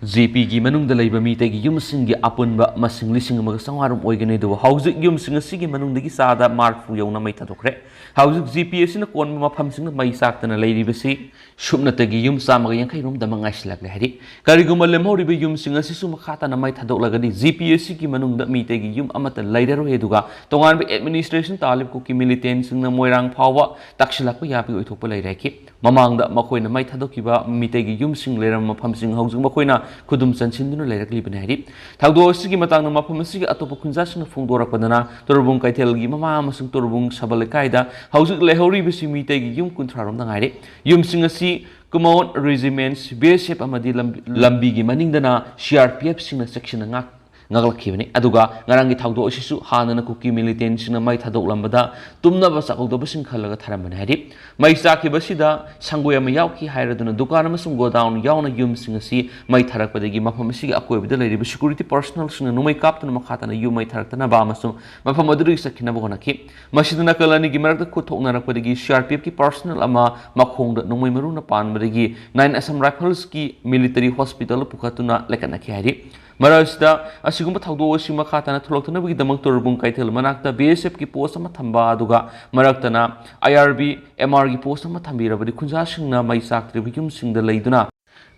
ꯖꯦ ꯄꯤꯒꯤ ꯃꯅꯨꯡꯗ ꯂꯩꯕ ꯃꯤꯇꯩꯒꯤ ꯌꯨꯝꯁꯤꯡꯒꯤ ꯑꯄꯨꯟꯕ ꯃꯁꯤꯡ ꯂꯤꯁꯤꯡ ꯑꯃꯒ ꯆꯥꯝꯃꯉꯥ ꯔꯣꯝ ꯑꯣꯏꯒꯅꯤ, ꯑꯗꯨꯕꯨ ꯍꯧꯖꯤꯛ ꯌꯨꯝꯁꯤꯡ ꯑꯁꯤꯒꯤ ꯃꯅꯨꯡꯗꯒꯤ ꯆꯥꯗ ꯃꯔꯤꯐꯨ ꯌꯧꯅ ꯃꯩ ꯊꯥꯗꯣꯛꯈ꯭ꯔꯦ꯫ ꯍꯧꯖꯤꯛ ꯖꯦ ꯄꯤ ꯑꯦꯁ ꯁꯤꯅ ꯀꯣꯟꯕ ꯃꯐꯝꯁꯤꯡꯗ ꯃꯩ ꯆꯥꯛꯇꯅ ꯂꯩꯔꯤꯕꯁꯤ ꯁꯨꯞꯅꯇꯒꯤ ꯌꯨꯝ ꯆꯥꯝꯃꯒ ꯌꯥꯡꯈꯩ ꯔꯣꯝꯗꯃꯛ ꯉꯥꯏꯁꯤꯜꯂꯛꯂꯦ ꯍꯥꯏꯔꯤ꯫ ꯀꯔꯤꯒꯨꯝꯕ ꯂꯦꯝꯍꯧꯔꯤꯕ ꯌꯨꯝꯁꯤꯡ ꯑꯁꯤꯁꯨ ꯃꯈꯥ ꯇꯥꯅ ꯃꯩ ꯊꯥꯗꯣꯛꯂꯒꯗꯤ, ꯖꯦ ꯄꯤ ꯑꯦꯁ ꯁꯤꯒꯤ ꯃꯅꯨꯡꯗ ꯃꯤꯇꯩꯒꯤ ꯌꯨꯝ ꯑꯃꯠꯇ ꯂꯩꯔꯔꯣꯏ, ꯑꯗꯨꯒ ꯇꯣꯉꯥꯟꯕ ꯑꯦꯗꯃꯤꯅꯤꯁꯇ꯭ꯔꯦꯁꯟ ꯇꯥꯜꯂꯤꯕ ꯀꯨꯀꯤ ꯃꯤꯂꯤꯇꯦꯟꯁꯤꯡꯅ ꯃꯣꯏꯔꯥꯡ ꯐꯥꯎꯕ ꯇꯛꯁꯤꯜꯂꯛꯄ ꯌꯥꯕꯒꯤ ꯑꯣꯏꯊꯣꯛꯄ ꯂꯩꯔꯦ ꯍꯥꯏꯈꯤ꯫ ꯃꯃꯥꯡꯗ ꯃꯈꯣꯏꯅ ꯃꯩ ꯊꯥꯗꯣꯛꯈꯤꯕ ꯃꯤꯇꯩꯒꯤ ꯌꯨꯝꯁꯤꯡ ꯂꯩꯔꯝꯕ ꯃꯐꯝꯁꯤꯡ ꯍꯧꯖꯤꯛ ꯃꯈꯣꯏꯅ ꯈꯨꯗꯨꯝ ꯆꯟꯁꯤꯟꯗꯨꯅ ꯂꯩꯔꯛꯂꯤꯕꯅꯤ ꯍꯥꯏꯔꯤ꯫ ꯊꯧꯗꯣꯛ ꯑꯁꯤꯒꯤ ꯃꯇꯥꯡꯗ ꯃꯐꯝ ꯑꯁꯤꯒꯤ ꯑꯇꯣꯞꯄ ꯈꯨꯟꯖꯥꯁꯤꯡꯅ ꯐꯣꯡꯗꯣꯔꯛꯄꯗꯅ, ꯇꯣꯔꯕꯨꯡ ꯀꯩꯊꯦꯜꯒꯤ ꯃꯃꯥ ꯑꯃꯁꯨꯡ ꯇꯣꯔꯕꯨꯡ ꯁꯕꯜ ꯂꯩꯀꯥꯏꯗ ꯍꯧꯖꯤꯛ ꯂꯩꯍꯧꯔꯤꯕꯁꯤ ꯃꯤꯇꯩꯒꯤ ꯌꯨꯝ ꯀꯨꯟꯊ꯭ꯔꯥ ꯔꯣꯝꯗ ꯉꯥꯏꯔꯦ꯫ ꯌꯨꯝꯁꯤꯡ ꯑꯁꯤ ꯀꯨꯃꯥꯎꯟ ꯔꯦꯖꯤꯃꯦꯟꯠ, ꯕꯤ ꯑꯦꯁ ꯑꯦꯐ ꯑꯃꯗꯤ ꯂꯝꯕꯤ, ꯂꯝꯕꯤꯒꯤ ꯃꯅꯤꯡꯗꯅ ꯁꯤ ꯑꯥꯔ ꯄꯤ ꯑꯦꯐꯁꯤꯡꯅ ꯆꯦꯛꯁꯤꯟꯅ ꯉꯥꯛ-, ꯉꯥꯛꯂꯛꯈꯤꯕꯅꯤ꯫ ꯑꯗꯨꯒ ꯉꯔꯥꯡꯒꯤ ꯊꯧꯗꯣꯛ ꯑꯁꯤꯁꯨ ꯍꯥꯟꯅꯅ ꯀꯨꯀꯤ ꯃꯤꯂꯤꯇꯦꯟꯁꯤꯡꯅ ꯃꯩ ꯊꯥꯗꯣꯛꯂꯝꯕꯗ ꯇꯨꯝꯅꯕ ꯆꯥꯛꯍꯧꯗꯕꯁꯤꯡ ꯈꯜꯂꯒ ꯊꯥꯔꯝꯕꯅꯤ ꯍꯥꯏꯔꯤ꯫ ꯃꯩ ꯆꯥꯛꯈꯤꯕꯁꯤꯗ ꯁꯪꯒꯣꯏ ꯑꯃ ꯌꯥꯎꯈꯤ ꯍꯥꯏꯔꯗꯨꯅ ꯗꯨꯀꯥꯟ ꯑꯃꯁꯨꯡ ꯒꯣꯗꯥꯎꯟ ꯌꯥꯎꯅ ꯌꯨꯝꯁꯤꯡ ꯑꯁꯤ ꯃꯩ ꯊꯥꯔꯛꯄꯗꯒꯤ ꯃꯐꯝ ꯑꯁꯤꯒꯤ ꯑꯀꯣꯏꯕꯗ ꯂꯩꯔꯤꯕ ꯁꯦꯀ꯭ꯌꯨꯔꯤꯇꯤ ꯄꯔꯁꯣꯅꯦꯜꯁꯤꯡꯅ ꯅꯣꯡꯃꯩ ꯀꯥꯞꯇꯨꯅ ꯃꯈꯥ ꯇꯥꯅ ꯌꯨꯝ ꯃꯩ ꯊꯥꯔꯛꯇꯅꯕ ꯑꯃꯁꯨꯡ ꯃꯐꯝ ꯑꯗꯨꯗꯒꯤ ꯆꯠꯈꯤꯅꯕ ꯍꯣꯠꯅꯈꯤ꯫ ꯃꯁꯤꯗ ꯅꯥꯀꯜ ꯑꯅꯤꯒꯤ ꯃꯔꯛꯇ ꯈꯨꯠ ꯊꯣꯛꯅꯔꯛꯄꯗꯒꯤ ꯁꯤ ꯑꯥꯔ ꯄꯤ ꯑꯦꯐꯀꯤ ꯄꯔꯁꯣꯅꯦꯜ ꯑꯃ ꯃꯈꯣꯡꯗ ꯅꯣꯡꯃꯩ ꯃꯔꯨꯅ ꯄꯥꯟꯕꯗꯒꯤ ꯅꯥꯏꯟ ꯑꯁꯥꯝ ꯔꯥꯏꯐꯜꯁꯀꯤ ꯃꯤꯂꯤꯇꯔꯤ ꯍꯣꯁꯄꯤꯇꯥꯜꯗ ꯄꯨꯈꯠꯇꯨꯅ ꯂꯩꯈꯠꯅꯈꯤ ꯍꯥꯏꯔꯤ꯫ ꯃꯔꯛ ꯑꯁꯤꯗ ꯑꯁꯤꯒꯨꯝꯕ ꯊꯧꯗꯣꯛ ꯑꯁꯤ ꯃꯈꯥ ꯇꯥꯅ ꯊꯣꯛꯂꯛꯇꯅꯕꯒꯤꯗꯃꯛ ꯇꯣꯔꯕꯨꯡ ꯀꯩꯊꯦꯜ ꯃꯅꯥꯛꯇ B S F ꯀꯤ post ꯑꯃ ꯊꯝꯕ, ꯑꯗꯨꯒ ꯃꯔꯛꯇꯅ I R B M R ꯒꯤ post ꯑꯃ ꯊꯝꯕꯤꯔꯕꯗꯤ ꯈꯨꯟꯖꯥꯁꯤꯡꯅ ꯃꯩ ꯆꯥꯛꯇ꯭ꯔꯤꯕ ꯌꯨꯝꯁꯤꯡꯗ ꯂꯩꯗꯨꯅ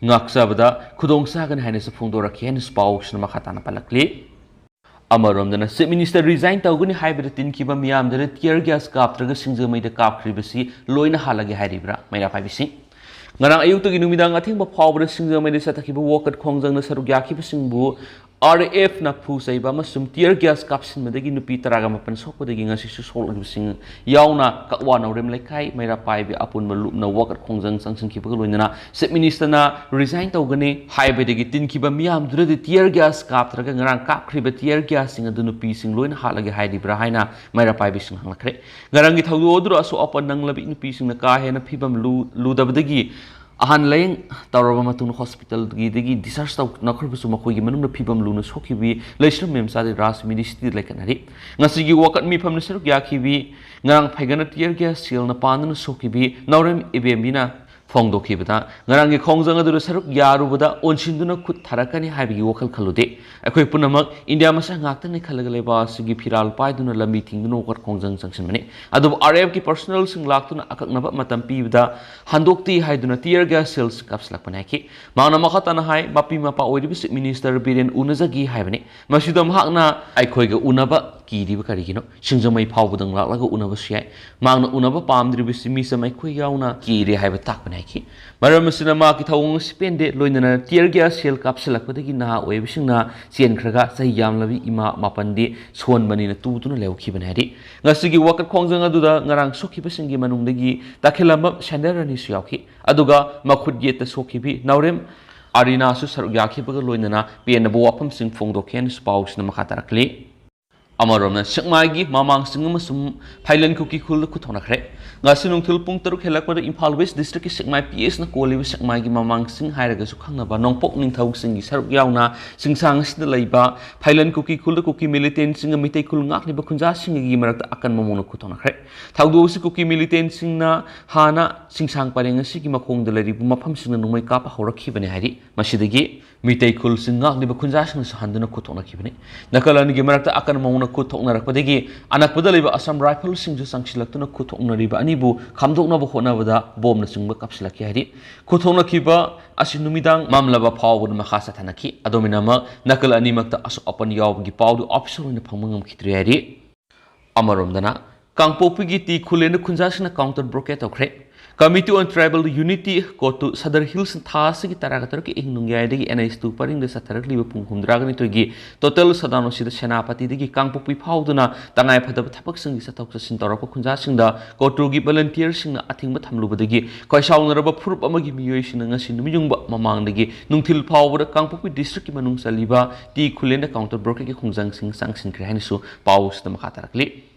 ꯉꯥꯛꯆꯕꯗ ꯈꯨꯗꯣꯡ ꯆꯥꯒꯅꯤ ꯍꯥꯏꯅꯁꯨ ꯐꯣꯡꯗꯣꯔꯛꯈꯤ ꯍꯥꯏꯅꯁꯨ ꯄꯥꯎꯁꯤꯅ ꯃꯈꯥ ꯇꯥꯅ ꯄꯜꯂꯛꯂꯤ꯫ ꯑꯃꯔꯣꯝꯗꯅ Chief Minister resign ꯇꯧꯒꯅꯤ ꯍꯥꯏꯕꯗ ꯇꯤꯟꯈꯤꯕ ꯃꯤꯌꯥꯝꯗꯨꯗ tear gas ꯀꯥꯞꯇ꯭ꯔꯒ ꯁꯤꯡꯖꯃꯩꯗ ꯀꯥꯞꯈ꯭ꯔꯤꯕꯁꯤ ꯂꯣꯏꯅ ꯍꯥꯠꯂꯒꯦ ꯍꯥꯏꯔꯤꯕ꯭ꯔꯥ ꯃꯩꯔꯥ ꯄꯥꯏꯕꯤꯁꯤꯡ? ꯉꯔꯥꯡ ꯑꯌꯨꯛꯇꯒꯤ ꯅꯨꯃꯤꯗꯥꯡ ꯑꯊꯦꯡꯕ ꯐꯥꯎꯕꯗ ꯁꯤꯡꯖꯃꯩꯗ ꯆꯠꯊꯈꯤꯕ ꯋꯥꯀꯠ ꯈꯣꯡꯖꯪꯗ ꯁꯔꯨꯛ ꯌꯥꯈꯤꯕꯁꯤꯡꯕꯨ R F ꯅ ꯐꯨ ꯆꯩꯕ ꯑꯃꯁꯨꯡ tear gas ꯀꯥꯞꯁꯤꯟꯕꯗꯒꯤ ꯅꯨꯄꯤ ꯇꯔꯥꯒ ꯃꯥꯄꯟ ꯁꯣꯛꯄꯗꯒꯤ ꯉꯁꯤꯁꯨ ꯁꯣꯛꯂꯤꯕꯁꯤꯡ ꯌꯥꯎꯅ ꯀꯛꯋꯥ ꯅꯥꯎꯔꯦꯝ ꯂꯩꯀꯥꯏ ꯃꯩꯔꯥ ꯄꯥꯏꯕꯤ ꯑꯄꯨꯟꯕ ꯂꯨꯞꯅ ꯋꯥꯀꯠ ꯈꯣꯡꯖꯪ ꯆꯪꯁꯤꯟꯈꯤꯕꯒ ꯂꯣꯏꯅꯅ Chief Minister ꯅ resign ꯇꯧꯒꯅꯤ ꯍꯥꯏꯕꯗꯒꯤ ꯇꯤꯟꯈꯤꯕ ꯃꯤꯌꯥꯝꯗꯨꯗꯗꯤ tear gas ꯀꯥꯞꯇ꯭ꯔꯒ ꯉꯔꯥꯡ ꯀꯥꯞꯈ꯭ꯔꯤꯕ tear gas ꯁꯤꯡ ꯑꯗꯨ ꯅꯨꯄꯤꯁꯤꯡ ꯂꯣꯏꯅ ꯍꯥꯠꯂꯒꯦ ꯍꯥꯏꯔꯤꯕ꯭ꯔꯥ ꯍꯥꯏꯅ ꯃꯩꯔꯥ ꯄꯥꯏꯕꯤꯁꯤꯡ ꯍꯪꯂꯛꯈ꯭ꯔꯦ꯫ ꯉꯔꯥꯡꯒꯤ ꯊꯧꯗꯣꯛ ꯑꯗꯨꯗ ꯑꯁꯣꯛ ꯑꯄꯟ ꯅꯪꯂꯕꯤ ꯅꯨꯄꯤꯁꯤꯡꯅ ꯀꯥ ꯍꯦꯟꯅ ꯐꯤꯕꯝ ꯂꯨ-, ꯂꯨꯗꯕꯗꯒꯤ ꯑꯍꯥꯟ ꯂꯥꯌꯦꯡ ꯇꯧꯔꯕ ꯃꯇꯨꯡꯗ hospital ꯒꯤꯗꯒꯤ discharge ꯇꯧꯅꯈ꯭ꯔꯕꯁꯨ ꯃꯈꯣꯏꯒꯤ ꯃꯅꯨꯡꯗ ꯐꯤꯕꯝ ꯂꯨꯅ ꯁꯣꯛꯈꯤꯕꯤ ꯂꯩꯁ꯭ꯔꯝ ꯃꯦꯝꯆꯥꯗꯤ ꯔꯥꯖ Medicity ꯗ ꯂꯩꯈꯠꯅꯔꯤ꯫ ꯉꯁꯤꯒꯤ ꯋꯥꯀꯠ ꯃꯤꯐꯝꯗ ꯁꯔꯨꯛ ꯌꯥꯈꯤꯕꯤ ꯉꯔꯥꯡ ꯐꯩꯒꯟꯅ tear gas shell ꯅ ꯄꯥꯟꯗꯨꯅ ꯁꯣꯛꯈꯤꯕꯤ ꯅꯥꯎꯔꯦꯝ ꯏꯕꯦꯝꯕꯤꯅ ꯐꯣꯡꯗꯣꯛꯈꯤꯕꯗ, ꯉꯔꯥꯡꯒꯤ ꯈꯣꯡꯖꯪ ꯑꯗꯨꯗ ꯁꯔꯨꯛ ꯌꯥꯔꯨꯕꯗ ꯑꯣꯟꯁꯤꯟꯗꯨꯅ ꯈꯨꯠ ꯊꯥꯔꯛꯀꯅꯤ ꯍꯥꯏꯕꯒꯤ ꯋꯥꯈꯜ ꯈꯜꯂꯨꯗꯦ꯫ ꯑꯩꯈꯣꯏ ꯄꯨꯝꯅꯃꯛ ꯏꯟꯗꯤꯌꯥ ꯃꯆꯥ ꯉꯥꯛꯇꯅꯤ ꯈꯜꯂꯒ ꯂꯩꯕꯥꯛ ꯑꯁꯤꯒꯤ ꯐꯤꯔꯥꯜ ꯄꯥꯏꯗꯨꯅ ꯂꯝꯕꯤ ꯊꯤꯡꯗꯨꯅ ꯋꯥꯀꯠ ꯈꯣꯡꯖꯪ ꯆꯪꯁꯤꯟꯕꯅꯤ꯫ ꯑꯗꯨꯕꯨ R F ꯀꯤ personnel ꯁꯤꯡ ꯂꯥꯛꯇꯨꯅ ꯑꯀꯛꯅꯕ ꯃꯇꯝ ꯄꯤꯕꯗ ꯍꯟꯗꯣꯛꯇꯦ ꯍꯥꯏꯗꯨꯅ tear gas shells ꯀꯥꯞꯁꯤꯜꯂꯛꯄꯅꯤ ꯍꯥꯏꯈꯤ꯫ ꯃꯍꯥꯛꯅ ꯃꯈꯥ ꯇꯥꯅ ꯍꯥꯏ, ꯃꯄꯤ ꯃꯄꯥ ꯑꯣꯏꯔꯤꯕ Chief Minister ꯕꯤꯔꯦꯟ ꯎꯅꯖꯒꯦ ꯍꯥꯏꯕꯅꯤ꯫ ꯃꯁꯤꯗ ꯃꯍꯥꯛꯅ ꯑꯩꯈꯣꯏꯒ ꯎꯅꯕ ꯀꯤꯔꯤꯕ ꯀꯔꯤꯒꯤꯅꯣ? ꯁꯤꯡꯖꯃꯩ ꯐꯥꯎꯕꯗꯪ ꯂꯥꯛꯂꯒ ꯎꯅꯕꯁꯨ ꯌꯥꯏ꯫ ꯃꯍꯥꯛꯅ ꯎꯅꯕ ꯄꯥꯝꯗ꯭ꯔꯤꯕꯁꯤ ꯃꯤꯆꯝ ꯑꯩꯈꯣꯏ ꯌꯥꯎꯅ ꯀꯤꯔꯦ ꯍꯥꯏꯕ ꯇꯥꯛꯄꯅꯤ ꯍꯥꯏꯈꯤ꯫ ꯃꯔꯝ ꯑꯁꯤꯅ ꯃꯍꯥꯛꯀꯤ ꯊꯧꯑꯣꯡ ꯑꯁꯤ ꯄꯦꯟꯗꯦ, ꯂꯣꯏꯅꯅ tear gas shell ꯀꯥꯞꯁꯤꯜꯂꯛꯄꯗꯒꯤ ꯅꯍꯥ ꯑꯣꯏꯕꯁꯤꯡꯅ ꯆꯦꯟꯈ꯭ꯔꯒ ꯆꯍꯤ ꯌꯥꯝꯂꯕꯤ ꯏꯃꯥ ꯃꯥꯄꯟꯗꯤ ꯁꯣꯟꯕꯅꯤꯅ ꯇꯨꯗꯨꯅ ꯂꯩꯍꯧꯈꯤꯕꯅꯤ ꯍꯥꯏꯔꯤ꯫ ꯉꯁꯤꯒꯤ ꯋꯥꯀꯠ ꯈꯣꯡꯖꯪ ꯑꯗꯨꯗ ꯉꯔꯥꯡ ꯁꯣꯛꯈꯤꯕꯁꯤꯡꯒꯤ ꯃꯅꯨꯡꯗꯒꯤ ꯇꯈꯦꯂꯝꯕꯝ ꯁꯦꯟꯗꯔ ꯑꯅꯤꯁꯨ ꯌꯥꯎꯈꯤ꯫ ꯑꯗꯨꯒ ꯃꯈꯨꯠ ꯌꯦꯠꯇ ꯁꯣꯛꯈꯤꯕꯤ ꯅꯥꯎꯔꯦꯝ ꯑꯔꯤꯅꯥꯁꯨ ꯁꯔꯨꯛ ꯌꯥꯈꯤꯕꯒ ꯂꯣꯏꯅꯅ ꯄꯦꯟꯗꯕ ꯋꯥꯐꯝꯁꯤꯡ ꯐꯣꯡꯗꯣꯛꯈꯤ ꯍꯥꯏꯅꯁꯨ ꯄꯥꯎꯁꯤꯅ ꯃꯈꯥ ꯇꯥꯔꯛꯂꯤ꯫ ꯑꯃꯔꯣꯝꯅ ꯁꯦꯛꯃꯥꯏꯒꯤ ꯃꯃꯥꯡꯁꯤꯡ ꯑꯃꯁꯨꯡ ꯐꯥꯏꯂꯟ ꯀꯨꯀꯤ ꯈꯨꯜꯗ ꯈꯨꯠ ꯊꯣꯛꯅꯈ꯭ꯔꯦ꯫ ꯉꯁꯤ ꯅꯨꯡꯊꯤꯜ ꯄꯨꯡ ꯇꯔꯨꯛ ꯍꯦꯜꯂꯛꯄꯗ ꯏꯝꯐꯥꯜ ꯋꯦꯁ ꯗꯤꯁꯇ꯭ꯔꯤꯛꯀꯤ ꯁꯦꯛꯃꯥꯏ ꯄꯤ ꯑꯦꯁꯅ ꯀꯣꯜꯂꯤꯕ ꯁꯦꯛꯃꯥꯏꯒꯤ ꯃꯃꯥꯡꯁꯤꯡ ꯍꯥꯏꯔꯒꯁꯨ ꯈꯪꯅꯕ ꯅꯣꯡꯄꯣꯛ ꯅꯤꯡꯊꯧꯁꯤꯡꯒꯤ ꯁꯔꯨꯛ ꯌꯥꯎꯅ ꯁꯤꯡꯁꯥꯡ ꯑꯁꯤꯗ ꯂꯩꯕ ꯐꯥꯏꯂꯟ ꯀꯨꯀꯤ ꯈꯨꯜꯗ ꯀꯨꯀꯤ ꯃꯤꯂꯤꯇꯦꯟꯁꯤꯡꯒ ꯃꯤꯇꯩ ꯈꯨꯜ ꯉꯥꯛꯂꯤꯕ ꯈꯨꯟꯖꯥꯁꯤꯡꯒꯤ ꯃꯔꯛꯇ ꯑꯀꯟꯕ ꯃꯑꯣꯡꯗ ꯈꯨꯠ ꯊꯣꯛꯅꯈ꯭ꯔꯦ꯫ ꯊꯧꯗꯣꯛ ꯑꯁꯤ ꯀꯨꯀꯤ ꯃꯤꯂꯤꯇꯦꯟꯁꯤꯡꯅ ꯍꯥꯟꯅ ꯁꯤꯡꯁꯥꯡ ꯄꯔꯦꯡ ꯑꯁꯤꯒꯤ ꯃꯈꯣꯡꯗ ꯂꯩꯔꯤꯕ ꯃꯐꯝꯁꯤꯡꯗ ꯅꯣꯡꯃꯩ ꯀꯥꯞꯄ ꯍꯧꯔꯛꯈꯤꯕꯅꯤ ꯍꯥꯏꯔꯤ꯫ ꯃꯁꯤꯗꯒꯤ ꯃꯤꯇꯩ ꯈꯨꯜꯁꯤꯡ ꯉꯥꯛꯂꯤꯕ ꯈꯨꯟꯖꯥꯁꯤꯡꯅꯁꯨ ꯍꯟꯗꯨꯅ ꯈꯨꯠ ꯊꯣꯛꯅꯈꯤꯕꯅꯤ꯫ ꯅꯥꯀꯜ ꯑꯅꯤꯒꯤ ꯃꯔꯛꯇ ꯑꯀꯟꯕ ꯃꯑꯣꯡꯗ ꯈꯨꯠ ꯊꯣꯛꯅꯔꯛꯄꯗꯒꯤ ꯑꯅꯛꯄꯗ ꯂꯩꯕ ꯑꯁꯥꯝ ꯔꯥꯏꯐꯜꯁꯤꯡꯁꯨ ꯆꯪꯁꯤꯜꯂꯛꯇꯨꯅ ꯈꯨꯠ ꯊꯣꯛꯅꯔꯤꯕ ꯑꯅꯤꯕꯨ ꯈꯥꯝꯗꯣꯛꯅꯕ ꯍꯣꯠꯅꯕꯗ ꯕꯣꯝꯅꯆꯤꯡꯕ ꯀꯥꯞꯁꯤꯜꯂꯛꯈꯤ ꯍꯥꯏꯔꯤ꯫ ꯈꯨꯠ ꯊꯣꯛꯅꯈꯤꯕ ꯑꯁꯤ ꯅꯨꯃꯤꯗꯥꯡ ꯃꯝꯂꯕ ꯐꯥꯎꯕꯗ ꯃꯈꯥ ꯆꯠꯊꯅꯈꯤ꯫ ꯑꯗꯣꯝ ꯑꯣꯏꯅꯃꯛ ꯅꯥꯀꯜ ꯑꯅꯤꯃꯛꯇ ꯑꯁꯣꯛ ꯑꯄꯟ ꯌꯥꯎꯕꯒꯤ ꯄꯥꯎꯗꯨ official ꯑꯣꯏꯅ ꯐꯪꯕ ꯉꯝꯈꯤꯗ꯭ꯔꯦ ꯍꯥꯏꯔꯤ꯫ ꯑꯃꯔꯣꯝꯗꯅ ꯀꯥꯡꯄꯣꯛꯄꯤꯒꯤ ꯇꯤ ꯈꯨꯂꯦꯟꯗ ꯈꯨꯟꯖꯥꯁꯤꯡꯅ counter blockade ꯇꯧꯈ꯭ꯔꯦ꯫ Committee on Tribal Unity, CoTU, Sadar ꯍꯤꯜꯁꯅ ꯊꯥ ꯑꯁꯤꯒꯤ ꯇꯔꯥꯒ ꯇꯔꯨꯛꯀꯤ ꯑꯍꯤꯡ ꯅꯣꯡꯌꯥꯏꯗꯒꯤ N H two ꯄꯔꯤꯡꯗ ꯆꯠꯊꯔꯛꯂꯤꯕ ꯄꯨꯡ ꯍꯨꯝꯗ꯭ꯔꯥꯒ ꯅꯤꯊꯣꯏꯒꯤ total shutdown ꯑꯁꯤꯗ ꯁꯦꯅꯥꯄꯇꯤꯗꯒꯤ ꯀꯥꯡꯄꯣꯛꯄꯤ ꯐꯥꯎꯗꯨꯅ ꯇꯉꯥꯏ ꯐꯗꯕ ꯊꯕꯛꯁꯤꯡꯒꯤ ꯆꯠꯊꯣꯛ ꯆꯠꯁꯤꯟ ꯇꯧꯔꯛꯄ ꯈꯨꯟꯖꯥꯁꯤꯡꯗ CoTUꯒꯤ volunteerꯁꯤꯡꯅ ꯑꯊꯤꯡꯕ ꯊꯝꯂꯨꯕꯗꯒꯤ ꯈꯣꯏꯁꯥꯎꯅꯔꯕ ꯐꯨꯔꯨꯞ ꯑꯃꯒꯤ ꯃꯤꯑꯣꯏꯁꯤꯡꯅ ꯉꯁꯤ ꯅꯨꯃꯤꯠ ꯌꯨꯡꯕ ꯃꯃꯥꯡꯗꯒꯤ ꯅꯨꯡꯊꯤꯜ ꯐꯥꯎꯕꯗ ꯀꯥꯡꯄꯣꯛꯄꯤ districtꯀꯤ ꯃꯅꯨꯡ ꯆꯜꯂꯤꯕ ꯇꯤ ꯈꯨꯂꯦꯟꯗ counter blockade ꯀꯤ ꯈꯣꯡꯖꯪꯁꯤꯡ ꯆꯪꯁꯤꯟꯈ꯭ꯔꯦ ꯍꯥꯏꯅꯁꯨ ꯄꯥꯎ ꯑꯁꯤꯗ ꯃꯈꯥ ꯇꯥꯔꯛꯂꯤ꯫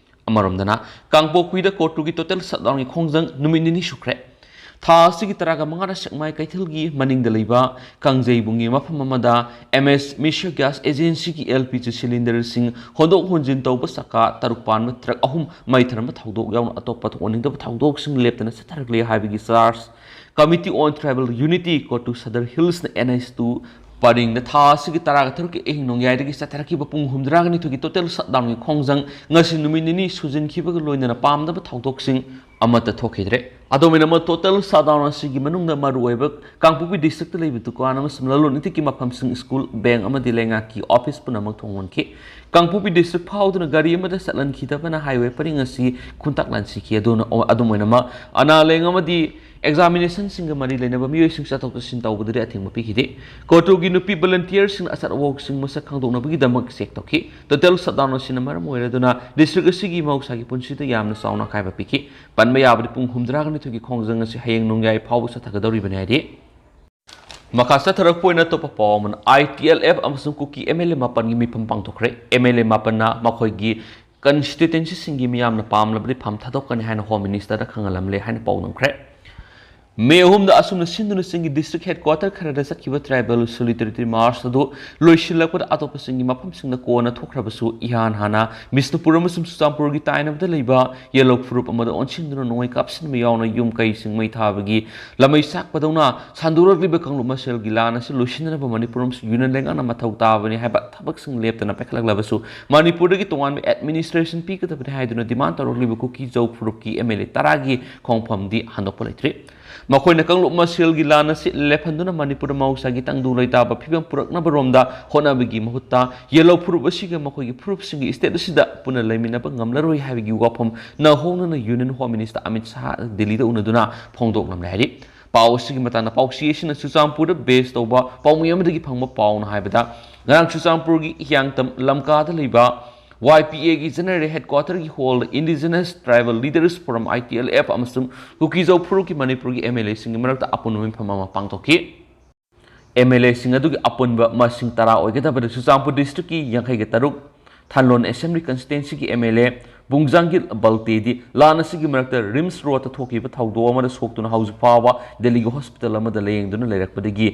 ꯑꯃꯔꯣꯝꯗꯅ ꯀꯥꯡꯄꯣꯛꯄꯤꯗ CoTUꯒꯤ total shutdown ꯒꯤ ꯈꯣꯡꯖꯪ ꯅꯨꯃꯤꯠ ꯅꯤꯅꯤ ꯁꯨꯈ꯭ꯔꯦ꯫ ꯊꯥ ꯑꯁꯤꯒꯤ ꯇꯔꯥꯒ ꯃꯉꯥꯗ ꯁꯦꯛꯃꯥꯏ ꯀꯩꯊꯦꯜꯒꯤ ꯃꯅꯤꯡꯗ ꯂꯩꯕ ꯀꯥꯡꯖꯩꯕꯨꯡꯒꯤ ꯃꯐꯝ ꯑꯃꯗ M S Misha Gas Agency ꯒꯤ L P G cylinder ꯁꯤꯡ ꯍꯣꯟꯗꯣꯛ ꯍꯣꯟꯖꯤꯟ ꯇꯧꯕ ꯆꯀꯥ ꯇꯔꯨꯛ ꯄꯥꯟꯕ truck ꯑꯍꯨꯝ ꯃꯩ ꯊꯔꯝꯕ ꯊꯧꯗꯣꯛ ꯌꯥꯎꯅ ꯑꯇꯣꯞꯄ ꯑꯣꯏꯅꯤꯡꯗꯕ ꯊꯧꯗꯣꯛꯁꯤꯡ ꯂꯦꯞꯇꯅ ꯆꯠꯊꯔꯛꯂꯤ ꯍꯥꯏꯕꯒꯤ charge Committee on Tribal Unity, CoTU, Sadar ꯍꯤꯜꯁꯅ N H two ꯄꯔꯤꯡꯗ ꯊꯥ ꯑꯁꯤꯒꯤ ꯇꯔꯥꯒ ꯇꯔꯨꯛꯀꯤ ꯑꯍꯤꯡ ꯅꯣꯡꯌꯥꯏꯗꯒꯤ ꯆꯠꯊꯔꯛꯈꯤꯕ ꯄꯨꯡ ꯍꯨꯝꯗ꯭ꯔꯥꯒ ꯅꯤꯊꯣꯏꯒꯤ total shutdown ꯒꯤ ꯈꯣꯡꯖꯪ ꯉꯁꯤ ꯅꯨꯃꯤꯠ ꯅꯤꯅꯤ ꯁꯨꯖꯤꯟꯈꯤꯕꯒ ꯂꯣꯏꯅꯅ ꯄꯥꯝꯗꯕ ꯊꯧꯗꯣꯛꯁꯤꯡ ꯑꯃꯠꯇ ꯊꯣꯛꯈꯤꯗ꯭ꯔꯦ꯫ ꯑꯗꯣꯝ ꯑꯣꯏꯅꯃꯛ total shutdown ꯑꯁꯤꯒꯤ ꯃꯅꯨꯡꯗ ꯃꯔꯨꯑꯣꯏꯕ ꯀꯥꯡꯄꯣꯛꯄꯤ district ꯇ ꯂꯩꯕ ꯗꯨꯀꯥꯟ ꯑꯃꯁꯨꯡ ꯂꯂꯣꯟ ꯏꯇꯤꯛꯀꯤ ꯃꯐꯝꯁꯤꯡ, school, bank ꯑꯃꯗꯤ ꯂꯩꯉꯥꯛꯀꯤ office ꯄꯨꯝꯅꯃꯛ ꯊꯣꯡ ꯂꯣꯟꯈꯤ꯫ ꯀꯥꯡꯄꯣꯛꯄꯤ district ꯐꯥꯎꯗꯨꯅ ꯒꯥꯔꯤ ꯑꯃꯠꯇ ꯆꯠꯍꯟꯈꯤꯗꯕꯅ highway ꯄꯔꯤꯡ ꯑꯁꯤ ꯈꯨꯟꯇꯥꯛ ꯂꯥꯟꯁꯤꯈꯤ꯫ ꯑꯗꯨꯅ, ꯑꯗꯨꯝ ꯑꯣꯏꯅꯃꯛ ꯑꯅꯥ ꯂꯥꯏꯌꯦꯡ ꯑꯃꯗꯤ examination ꯁꯤꯡꯒ ꯃꯔꯤ ꯂꯩꯅꯕ ꯃꯤꯑꯣꯏꯁꯤꯡ ꯆꯠꯊꯣꯛ ꯆꯠꯁꯤꯟ ꯇꯧꯕꯗꯗꯤ ꯑꯊꯤꯡꯕ ꯄꯤꯈꯤꯗꯦ꯫ CoTU ꯒꯤ ꯅꯨꯄꯤ volunteer ꯁꯤꯡꯅ ꯑꯆꯠ ꯑꯋꯣꯛꯁꯤꯡ ꯃꯁꯛ ꯈꯪꯗꯣꯛꯅꯕꯒꯤꯗꯃꯛ check ꯇꯧꯈꯤ꯫ Total shutdown ꯑꯁꯤꯅ ꯃꯔꯝ ꯑꯣꯏꯔꯗꯨꯅ district ꯑꯁꯤꯒꯤ ꯃꯍꯧꯁꯥꯒꯤ ꯄꯨꯟꯁꯤꯗ ꯌꯥꯝꯅ ꯆꯥꯎꯅ ꯑꯀꯥꯏꯕ ꯄꯤꯈꯤ꯫ ꯄꯟꯕ ꯌꯥꯕꯗꯤ ꯄꯨꯡ ꯍꯨꯝꯗ꯭ꯔꯥꯒ ꯅꯤꯊꯣꯏꯒꯤ ꯈꯣꯡꯖꯪ ꯑꯁꯤ ꯍꯌꯦꯡ ꯅꯣꯡꯌꯥꯏ ꯐꯥꯎꯕ ꯆꯠꯊꯒꯗꯧꯔꯤꯕꯅꯤ ꯍꯥꯏꯔꯤ꯫ ꯃꯈꯥ ꯆꯠꯊꯔꯛꯄ ꯑꯣꯏꯅ ꯑꯇꯣꯞꯄ ꯄꯥꯎ ꯑꯃꯅ, ꯑꯥꯏ ꯇꯤ ꯑꯦꯜ ꯑꯦꯐ ꯑꯃꯁꯨꯡ ꯀꯨꯀꯤ ꯑꯦꯝ ꯑꯦꯜ ꯑꯦ ꯃꯥꯄꯟꯒꯤ ꯃꯤꯐꯝ ꯄꯥꯡꯊꯣꯛꯈ꯭ꯔꯦ꯫ ꯑꯦꯝ ꯑꯦꯜ ꯑꯦ ꯃꯥꯄꯟꯅ ꯃꯈꯣꯏꯒꯤ ꯀꯟꯁꯇꯤꯇ꯭ꯋꯦꯟꯁꯤꯁꯤꯡꯒꯤ ꯃꯤꯌꯥꯝꯅ ꯄꯥꯝꯂꯕꯗꯤ ꯐꯝ ꯊꯥꯗꯣꯛꯀꯅꯤ ꯍꯥꯏꯅ ꯍꯣꯝ ꯃꯤꯅꯤꯁꯇꯔꯗ ꯈꯪꯍꯜꯂꯝꯂꯦ ꯍꯥꯏꯅ ꯄꯥꯎ ꯅꯝꯈ꯭ꯔꯦ꯫ ꯃꯦ ꯑꯍꯨꯝꯗ ꯑꯁꯨꯝꯅ ꯁꯤꯟꯗꯨꯅ ꯆꯤꯡꯒꯤ ꯗꯤꯁꯇ꯭ꯔꯤꯛ ꯍꯦꯗꯀ꯭ꯋꯥꯇꯔ ꯈꯔꯗ ꯆꯠꯈꯤꯕ ꯇ꯭ꯔꯥꯏꯕꯦꯜ ꯁꯣꯂꯤꯗꯥꯔꯤꯇꯤ ꯃꯥꯔꯆ ꯑꯗꯨ ꯂꯣꯏꯁꯤꯜꯂꯛꯄꯗ ꯑꯇꯣꯞꯄꯁꯤꯡꯒꯤ ꯃꯐꯝꯁꯤꯡꯗ ꯀꯣꯟꯅ ꯊꯣꯛꯈ꯭ꯔꯕꯁꯨ, ꯏꯍꯥꯟ ꯍꯥꯟꯅ ꯕꯤꯁꯅꯨꯄꯨꯔ ꯑꯃꯁꯨꯡ ꯆꯨꯔꯆꯥꯟꯄꯨꯔꯒꯤ ꯇꯥꯏꯅꯕꯗ ꯂꯩꯕ ꯌꯦꯜꯂꯧ ꯐꯨꯔꯨꯞ ꯑꯃꯗ ꯑꯣꯟꯁꯤꯟꯗꯨꯅ ꯅꯣꯡꯃꯩ ꯀꯥꯞꯁꯤꯟꯕ ꯌꯥꯎꯅ ꯌꯨꯝ ꯀꯩꯁꯤꯡ ꯃꯩ ꯊꯥꯕꯒꯤ ꯂꯃꯩ ꯆꯥꯛꯄꯗꯧꯅ ꯁꯟꯗꯣꯔꯛꯂꯤꯕ ꯀꯥꯡꯂꯨꯞ ꯃꯁꯦꯜꯒꯤ ꯂꯥꯟ ꯑꯁꯤ ꯂꯣꯏꯁꯤꯟꯅꯅꯕ ꯃꯅꯤꯄꯨꯔ ꯑꯃꯁꯨꯡ ꯌꯨꯅꯤꯌꯟ ꯂꯩꯉꯥꯛꯅ ꯃꯊꯧ ꯇꯥꯕꯅꯤ ꯍꯥꯏꯕ ꯊꯕꯛꯁꯤꯡ ꯂꯦꯞꯇꯅ ꯄꯥꯏꯈꯠꯂꯛꯂꯕꯁꯨ, ꯃꯅꯤꯄꯨꯔꯗꯒꯤ ꯇꯣꯉꯥꯟꯕ ꯑꯦꯗꯃꯤꯅꯤꯁꯇ꯭ꯔꯦꯁꯟ ꯄꯤꯒꯗꯕꯅꯤ ꯍꯥꯏꯗꯨꯅ ꯗꯤꯃꯥꯟ ꯇꯧꯔꯛꯂꯤꯕ ꯀꯨꯀꯤ ꯖꯧ ꯐꯨꯔꯨꯞꯀꯤ ꯑꯦꯝ ꯑꯦꯜ ꯑꯦ ꯇꯔꯥꯒꯤ ꯈꯣꯡꯐꯝꯗꯤ ꯍꯟꯗꯣꯛꯄ ꯂꯩꯇ꯭ꯔꯤ꯫ ꯃꯈꯣꯏꯅ ꯀꯥꯡꯂꯨꯞ ꯃꯁꯦꯜꯒꯤ ꯂꯥꯟ ꯑꯁꯤ ꯂꯦꯞꯍꯟꯗꯨꯅ ꯃꯅꯤꯄꯨꯔꯗ ꯃꯍꯧꯁꯥꯒꯤ ꯇꯪꯗꯨ ꯂꯩꯇꯥꯕ ꯐꯤꯕꯝ ꯄꯨꯔꯛꯅꯕꯔꯣꯝꯗ ꯍꯣꯠꯅꯕꯒꯤ ꯃꯍꯨꯠꯇ, ꯌꯦꯜꯂꯧ ꯐꯨꯔꯨꯞ ꯑꯁꯤꯒ ꯃꯈꯣꯏꯒꯤ ꯐꯨꯔꯨꯞꯁꯤꯡꯒꯤ ꯁ꯭ꯇꯦꯠ ꯑꯁꯤꯗ ꯄꯨꯟꯅ ꯂꯩꯃꯤꯟꯅꯕ ꯉꯝꯂꯔꯣꯏ ꯍꯥꯏꯕꯒꯤ ꯋꯥꯐꯝ ꯅꯧꯍꯧꯅꯅ union home minister Amit Shah ꯗꯤꯜꯂꯤꯗ ꯎꯅꯗꯨꯅ ꯐꯣꯡꯗꯣꯛꯂꯝꯂꯦ ꯍꯥꯏꯔꯤ꯫ ꯄꯥꯎ ꯑꯁꯤꯒꯤ ꯃꯇꯥꯡꯗ ꯄꯥꯎꯆꯦ ꯑꯁꯤꯅ ꯆꯨꯔꯆꯥꯟꯄꯨꯔꯗ ꯕꯦꯁ ꯇꯧꯕ ꯄꯥꯎꯃꯤ ꯑꯃꯗꯒꯤ ꯐꯪꯕ ꯄꯥꯎꯅ ꯍꯥꯏꯕꯗ, ꯉꯔꯥꯡ ꯆꯨꯔꯆꯥꯟꯄꯨꯔꯒꯤ ꯍꯤꯌꯥꯡꯇꯝ ꯂꯝꯀꯥꯗ ꯂꯩꯕ ꯋꯥꯏ ꯄꯤ ꯑꯦꯒꯤ ꯖꯦꯅꯔꯦꯜ ꯍꯦꯗꯀ꯭ꯋꯥꯇꯔꯒꯤ ꯍꯣꯜꯗ ꯏꯟꯗꯤꯖꯤꯅꯁ ꯇ꯭ꯔꯥꯏꯕꯦꯜ ꯂꯤꯗꯔꯁ ꯐꯣꯔꯝ, ꯑꯥꯏ ꯇꯤ ꯑꯦꯜ ꯑꯦꯐ, ꯑꯃꯁꯨꯡ ꯀꯨꯀꯤꯖꯧ ꯐꯨꯔꯨꯞꯀꯤ ꯃꯅꯤꯄꯨꯔꯒꯤ ꯑꯦꯝ ꯑꯦꯜ ꯑꯦꯁꯤꯡꯒꯤ ꯃꯔꯛꯇ ꯑꯄꯨꯟꯕ ꯃꯤꯐꯝ ꯑꯃ ꯄꯥꯡꯊꯣꯛꯈꯤ꯫ ꯑꯦꯝ ꯑꯦꯜ ꯑꯦꯁꯤꯡ ꯑꯗꯨꯒꯤ ꯑꯄꯨꯟꯕ ꯃꯁꯤꯡ ꯇꯔꯥ ꯑꯣꯏꯒꯗꯕꯗ ꯆꯨꯔꯆꯥꯟꯄꯨꯔ ꯗꯤꯁꯇ꯭ꯔꯤꯛꯀꯤ ꯌꯥꯡꯈꯩꯒ ꯇꯔꯨꯛ, ꯊꯥꯟꯂꯣꯟ ꯑꯦꯁꯦꯝꯕ꯭ꯂꯤ ꯀꯟꯁꯇꯤꯇ꯭ꯋꯦꯟꯁꯤꯒꯤ ꯑꯦꯝ ꯑꯦꯜ ꯑꯦ ꯕꯨꯡꯖꯥꯡꯒꯤꯜ ꯕꯜꯇꯦꯗꯤ ꯂꯥꯟ ꯑꯁꯤꯒꯤ ꯃꯔꯛꯇ ꯔꯤꯝꯁ ꯔꯣꯗꯇ ꯊꯣꯛꯈꯤꯕ ꯊꯧꯗꯣꯛ ꯑꯃꯗ ꯁꯣꯛꯇꯨꯅ ꯍꯧꯖꯤꯛ ꯐꯥꯎꯕ ꯗꯦꯜꯂꯤꯒꯤ ꯍꯣꯁꯄꯤꯇꯥꯜ ꯑꯃꯗ ꯂꯥꯌꯦꯡꯗꯨꯅ ꯂꯩꯔꯛꯄꯗꯒꯤ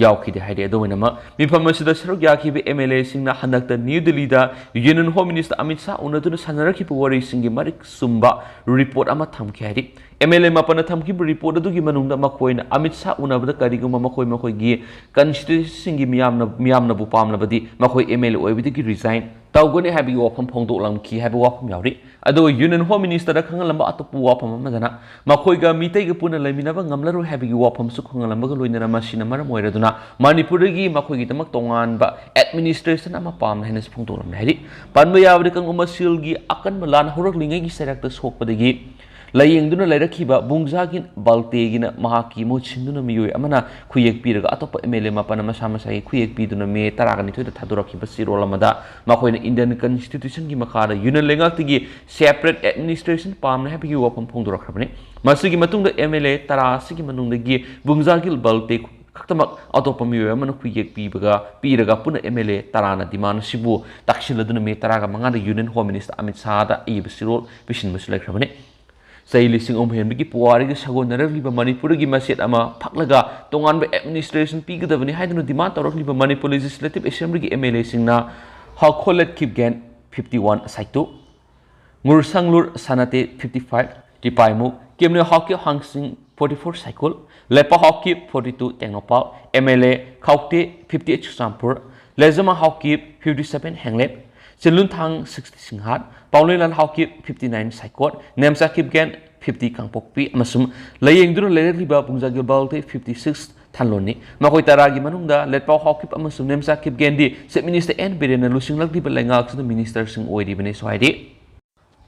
ꯌꯥꯎꯈꯤꯗꯦ ꯍꯥꯏꯔꯤ꯫ ꯑꯗꯨ ꯑꯣꯏꯅꯃꯛ, ꯃꯤꯐꯝ ꯑꯁꯤꯗ ꯁꯔꯨꯛ ꯌꯥꯈꯤꯕ ꯑꯦꯝ ꯑꯦꯜ ꯑꯦꯁꯤꯡꯅ ꯍꯟꯗꯛꯇ ꯅ꯭ꯌꯨ ꯗꯤꯜꯂꯤꯗ union home minister Amit Shah ꯎꯅꯗꯨꯅ ꯁꯥꯟꯅꯔꯛꯈꯤꯕ ꯋꯥꯔꯤꯁꯤꯡꯒꯤ ꯃꯔꯤꯛ ꯆꯨꯝꯕ ꯔꯤꯄꯣꯔꯠ ꯑꯃ ꯊꯝꯈꯤ ꯍꯥꯏꯔꯤ꯫ ꯑꯦꯝ ꯑꯦꯜ ꯑꯦ ꯃꯥꯄꯟꯅ ꯊꯝꯈꯤꯕ ꯔꯤꯄꯣꯔꯠ ꯑꯗꯨꯒꯤ ꯃꯅꯨꯡꯗ ꯃꯈꯣꯏꯅ ꯑꯃꯤꯠ ꯁꯥꯍ ꯎꯅꯕꯗ ꯀꯔꯤꯒꯨꯝꯕ ꯃꯈꯣꯏ ꯃꯈꯣꯏꯒꯤ ꯀꯟꯁꯇꯤꯇ꯭ꯋꯦꯟꯁꯤꯁꯤꯡꯒꯤ ꯃꯤꯌꯥꯝꯅ, ꯃꯤꯌꯥꯝꯅꯕꯨ ꯄꯥꯝꯂꯕꯗꯤ ꯃꯈꯣꯏ ꯑꯦꯝ ꯑꯦꯜ ꯑꯦ ꯑꯣꯏꯕꯗꯒꯤ ꯔꯤꯖꯥꯏꯟ ꯇꯧꯒꯅꯤ ꯍꯥꯏꯕꯒꯤ ꯋꯥꯐꯝ ꯐꯣꯡꯗꯣꯛꯂꯝꯈꯤ ꯍꯥꯏꯕ ꯋꯥꯐꯝ ꯌꯥꯎꯔꯤ꯫ ꯑꯗꯨꯒ ꯌꯨꯅꯤꯌꯟ ꯍꯣꯝ ꯃꯤꯅꯤꯁꯇꯔꯗ ꯈꯪꯍꯜꯂꯝꯕ ꯑꯇꯣꯞꯄ ꯋꯥꯐꯝ ꯑꯃꯗꯅ, ꯃꯈꯣꯏꯒ ꯃꯤꯇꯩꯒ ꯄꯨꯟꯅ ꯂꯩꯃꯤꯟꯅꯕ ꯉꯝꯂꯔꯣꯏ ꯍꯥꯏꯕꯒꯤ ꯋꯥꯐꯝꯁꯨ ꯈꯪꯍꯜꯂꯝꯕꯒ ꯂꯣꯏꯅꯅ, ꯃꯁꯤꯅ ꯃꯔꯝ ꯑꯣꯏꯔꯗꯨꯅ ꯃꯅꯤꯄꯨꯔꯗꯒꯤ ꯃꯈꯣꯏꯒꯤꯗꯃꯛ ꯇꯣꯉꯥꯟꯕ ꯑꯦꯗꯃꯤꯅꯤꯁꯇ꯭ꯔꯦꯁꯟ ꯑꯃ ꯄꯥꯝꯂꯦ ꯍꯥꯏꯅꯁꯨ ꯐꯣꯡꯗꯣꯛꯂꯝꯃꯤ ꯍꯥꯏꯔꯤ꯫ ꯄꯟꯕ ꯌꯥꯕꯗꯤ, ꯀꯥꯡꯂꯨꯞ ꯃꯁꯦꯜꯒꯤ ꯑꯀꯟꯕ ꯂꯥꯟ ꯍꯧꯔꯛꯂꯤꯉꯩꯒꯤ ꯆꯩꯔꯛꯇ ꯁꯣꯛꯄꯗꯒꯤ ꯂꯥꯌꯦꯡꯗꯨꯅ ꯂꯩꯔꯛꯈꯤꯕ ꯕꯨꯡꯖꯥꯒꯤꯟ ꯕꯜꯇꯦꯒꯤꯅ ꯃꯍꯥꯛꯀꯤ ꯃꯍꯨꯠ ꯁꯤꯟꯗꯨꯅ ꯃꯤꯑꯣꯏ ꯑꯃꯅ ꯈꯨꯌꯦꯛ ꯄꯤꯔꯒ, ꯑꯇꯣꯞꯄ ꯑꯦꯝ ꯑꯦꯜ ꯑꯦ ꯃꯥꯄꯟꯅ ꯃꯁꯥ ꯃꯁꯥꯒꯤ ꯈꯨꯌꯦꯛ ꯄꯤꯗꯨꯅ ꯃꯦ ꯇꯔꯥꯒ ꯅꯤꯊꯣꯏꯗ ꯊꯥꯗꯣꯔꯛꯈꯤꯕ ꯆꯦꯔꯣꯜ ꯑꯃꯗ ꯃꯈꯣꯏꯅ ꯏꯟꯗꯤꯌꯟ ꯀꯟꯁꯇꯤꯇ꯭ꯌꯨꯁꯟꯒꯤ ꯃꯈꯥꯗ ꯌꯨꯅꯤꯌꯟ ꯂꯩꯉꯥꯛꯇꯒꯤ ꯁꯦꯄꯔꯦꯠ ꯑꯦꯗꯃꯤꯅꯤꯁꯇ꯭ꯔꯦꯁꯟ ꯄꯥꯝꯂꯦ ꯍꯥꯏꯕꯒꯤ ꯋꯥꯐꯝ ꯐꯣꯡꯗꯣꯔꯛꯈ꯭ꯔꯕꯅꯤ꯫ ꯃꯁꯤꯒꯤ ꯃꯇꯨꯡꯗ ꯑꯦꯝ ꯑꯦꯜ ꯑꯦ ꯇꯔꯥ ꯑꯁꯤꯒꯤ ꯃꯅꯨꯡꯗꯒꯤ ꯕꯨꯡꯖꯥꯒꯤꯜ ꯕꯜꯇꯦ ꯈꯛꯇꯃꯛ ꯑꯇꯣꯞꯄ ꯃꯤꯑꯣꯏ ꯑꯃꯅ ꯈꯨꯌꯦꯛ ꯄꯤꯕꯒ ꯄꯤꯔꯒ ꯄꯨꯟꯅ ꯑꯦꯝ ꯑꯦꯜ ꯑꯦ ꯇꯔꯥꯅ ꯗꯤꯃꯥꯟ ꯑꯁꯤꯕꯨ ꯇꯛꯁꯤꯜꯂꯗꯨꯅ ꯃꯦ ꯇꯔꯥꯒ ꯃꯉꯥꯗ ꯌꯨꯅꯤꯌꯟ ꯍꯣꯝ ꯃꯤꯅꯤꯁꯇꯔ ꯑꯃꯤꯠ ꯁꯥꯍꯗ ꯑꯏꯕ ꯆꯦꯔꯣꯜ ꯄꯤꯁꯤꯟꯕꯁꯨ ꯂꯩꯈ꯭ꯔꯕꯅꯤ꯫ ꯆꯍꯤ ꯂꯤꯁꯤꯡ ꯑꯍꯨꯝ ꯍꯦꯟꯕꯒꯤ ꯄꯨꯋꯥꯔꯤꯒ ꯁꯥꯒꯣꯟꯅꯔꯛꯂꯤꯕ ꯃꯅꯤꯄꯨꯔꯒꯤ ꯃꯆꯦꯠ ꯑꯃ ꯐꯛꯂꯒ ꯇꯣꯉꯥꯟꯕ ꯑꯦꯗꯃꯤꯅꯤꯁꯇ꯭ꯔꯦꯁꯟ ꯄꯤꯒꯗꯕꯅꯤ ꯍꯥꯏꯗꯨꯅ ꯗꯤꯃꯥꯟ ꯇꯧꯔꯛꯂꯤꯕ ꯃꯅꯤꯄꯨꯔ ꯂꯦꯖꯤꯁꯂꯦꯇꯤꯚ ꯑꯦꯁꯦꯝꯕ꯭ꯂꯤꯒꯤ ꯑꯦꯝ ꯑꯦꯜ ꯑꯦꯁꯤꯡꯅ Haokholet Kipgen, fifty one Saitu, Ngursanglur Sanate, fifty five Tipaimukh, Kimneo Haokip Hangshing, forty four Saikul, Letpao Haokip, forty two Tengnoupal, M L A Khaute, fifty eight Churachandpur, Letzamang Haokip, fifty seven Henglep, Chinlunthang, sixty Singhat, Paolienlal Haokip, fifty nine Saikot, Nemcha Kipgen, fifty Kangpokpi ꯑꯃꯁꯨꯡ ꯂꯥꯌꯦꯡꯗꯨꯅ ꯂꯩꯔꯛꯂꯤꯕ ꯄꯨꯡꯖꯥꯒꯤꯜ ꯕꯥꯜꯇꯦ, ꯐꯤꯐꯇꯤ ꯁꯤꯛꯁ ꯊꯥꯟꯂꯣꯟꯅꯤ꯫ ꯃꯈꯣꯏ ꯇꯔꯥꯒꯤ ꯃꯅꯨꯡꯗ ꯂꯦꯠꯄꯥꯎ ꯍꯥꯎꯀꯤꯞ ꯑꯃꯁꯨꯡ ꯅꯦꯝꯆꯥ ꯈꯤꯞꯒꯦꯟꯗꯤ ꯆꯤꯐ ꯃꯤꯅꯤꯁꯇꯔ ꯑꯦꯟ ꯕꯤꯔꯦꯟꯅ ꯂꯨꯆꯤꯡꯂꯛꯂꯤꯕ ꯂꯩꯉꯥꯛꯁꯤꯗ ꯃꯤꯅꯤꯁꯇꯔꯁꯤꯡ ꯑꯣꯏꯔꯤꯕꯅꯤꯁꯨ ꯍꯥꯏꯔꯤ꯫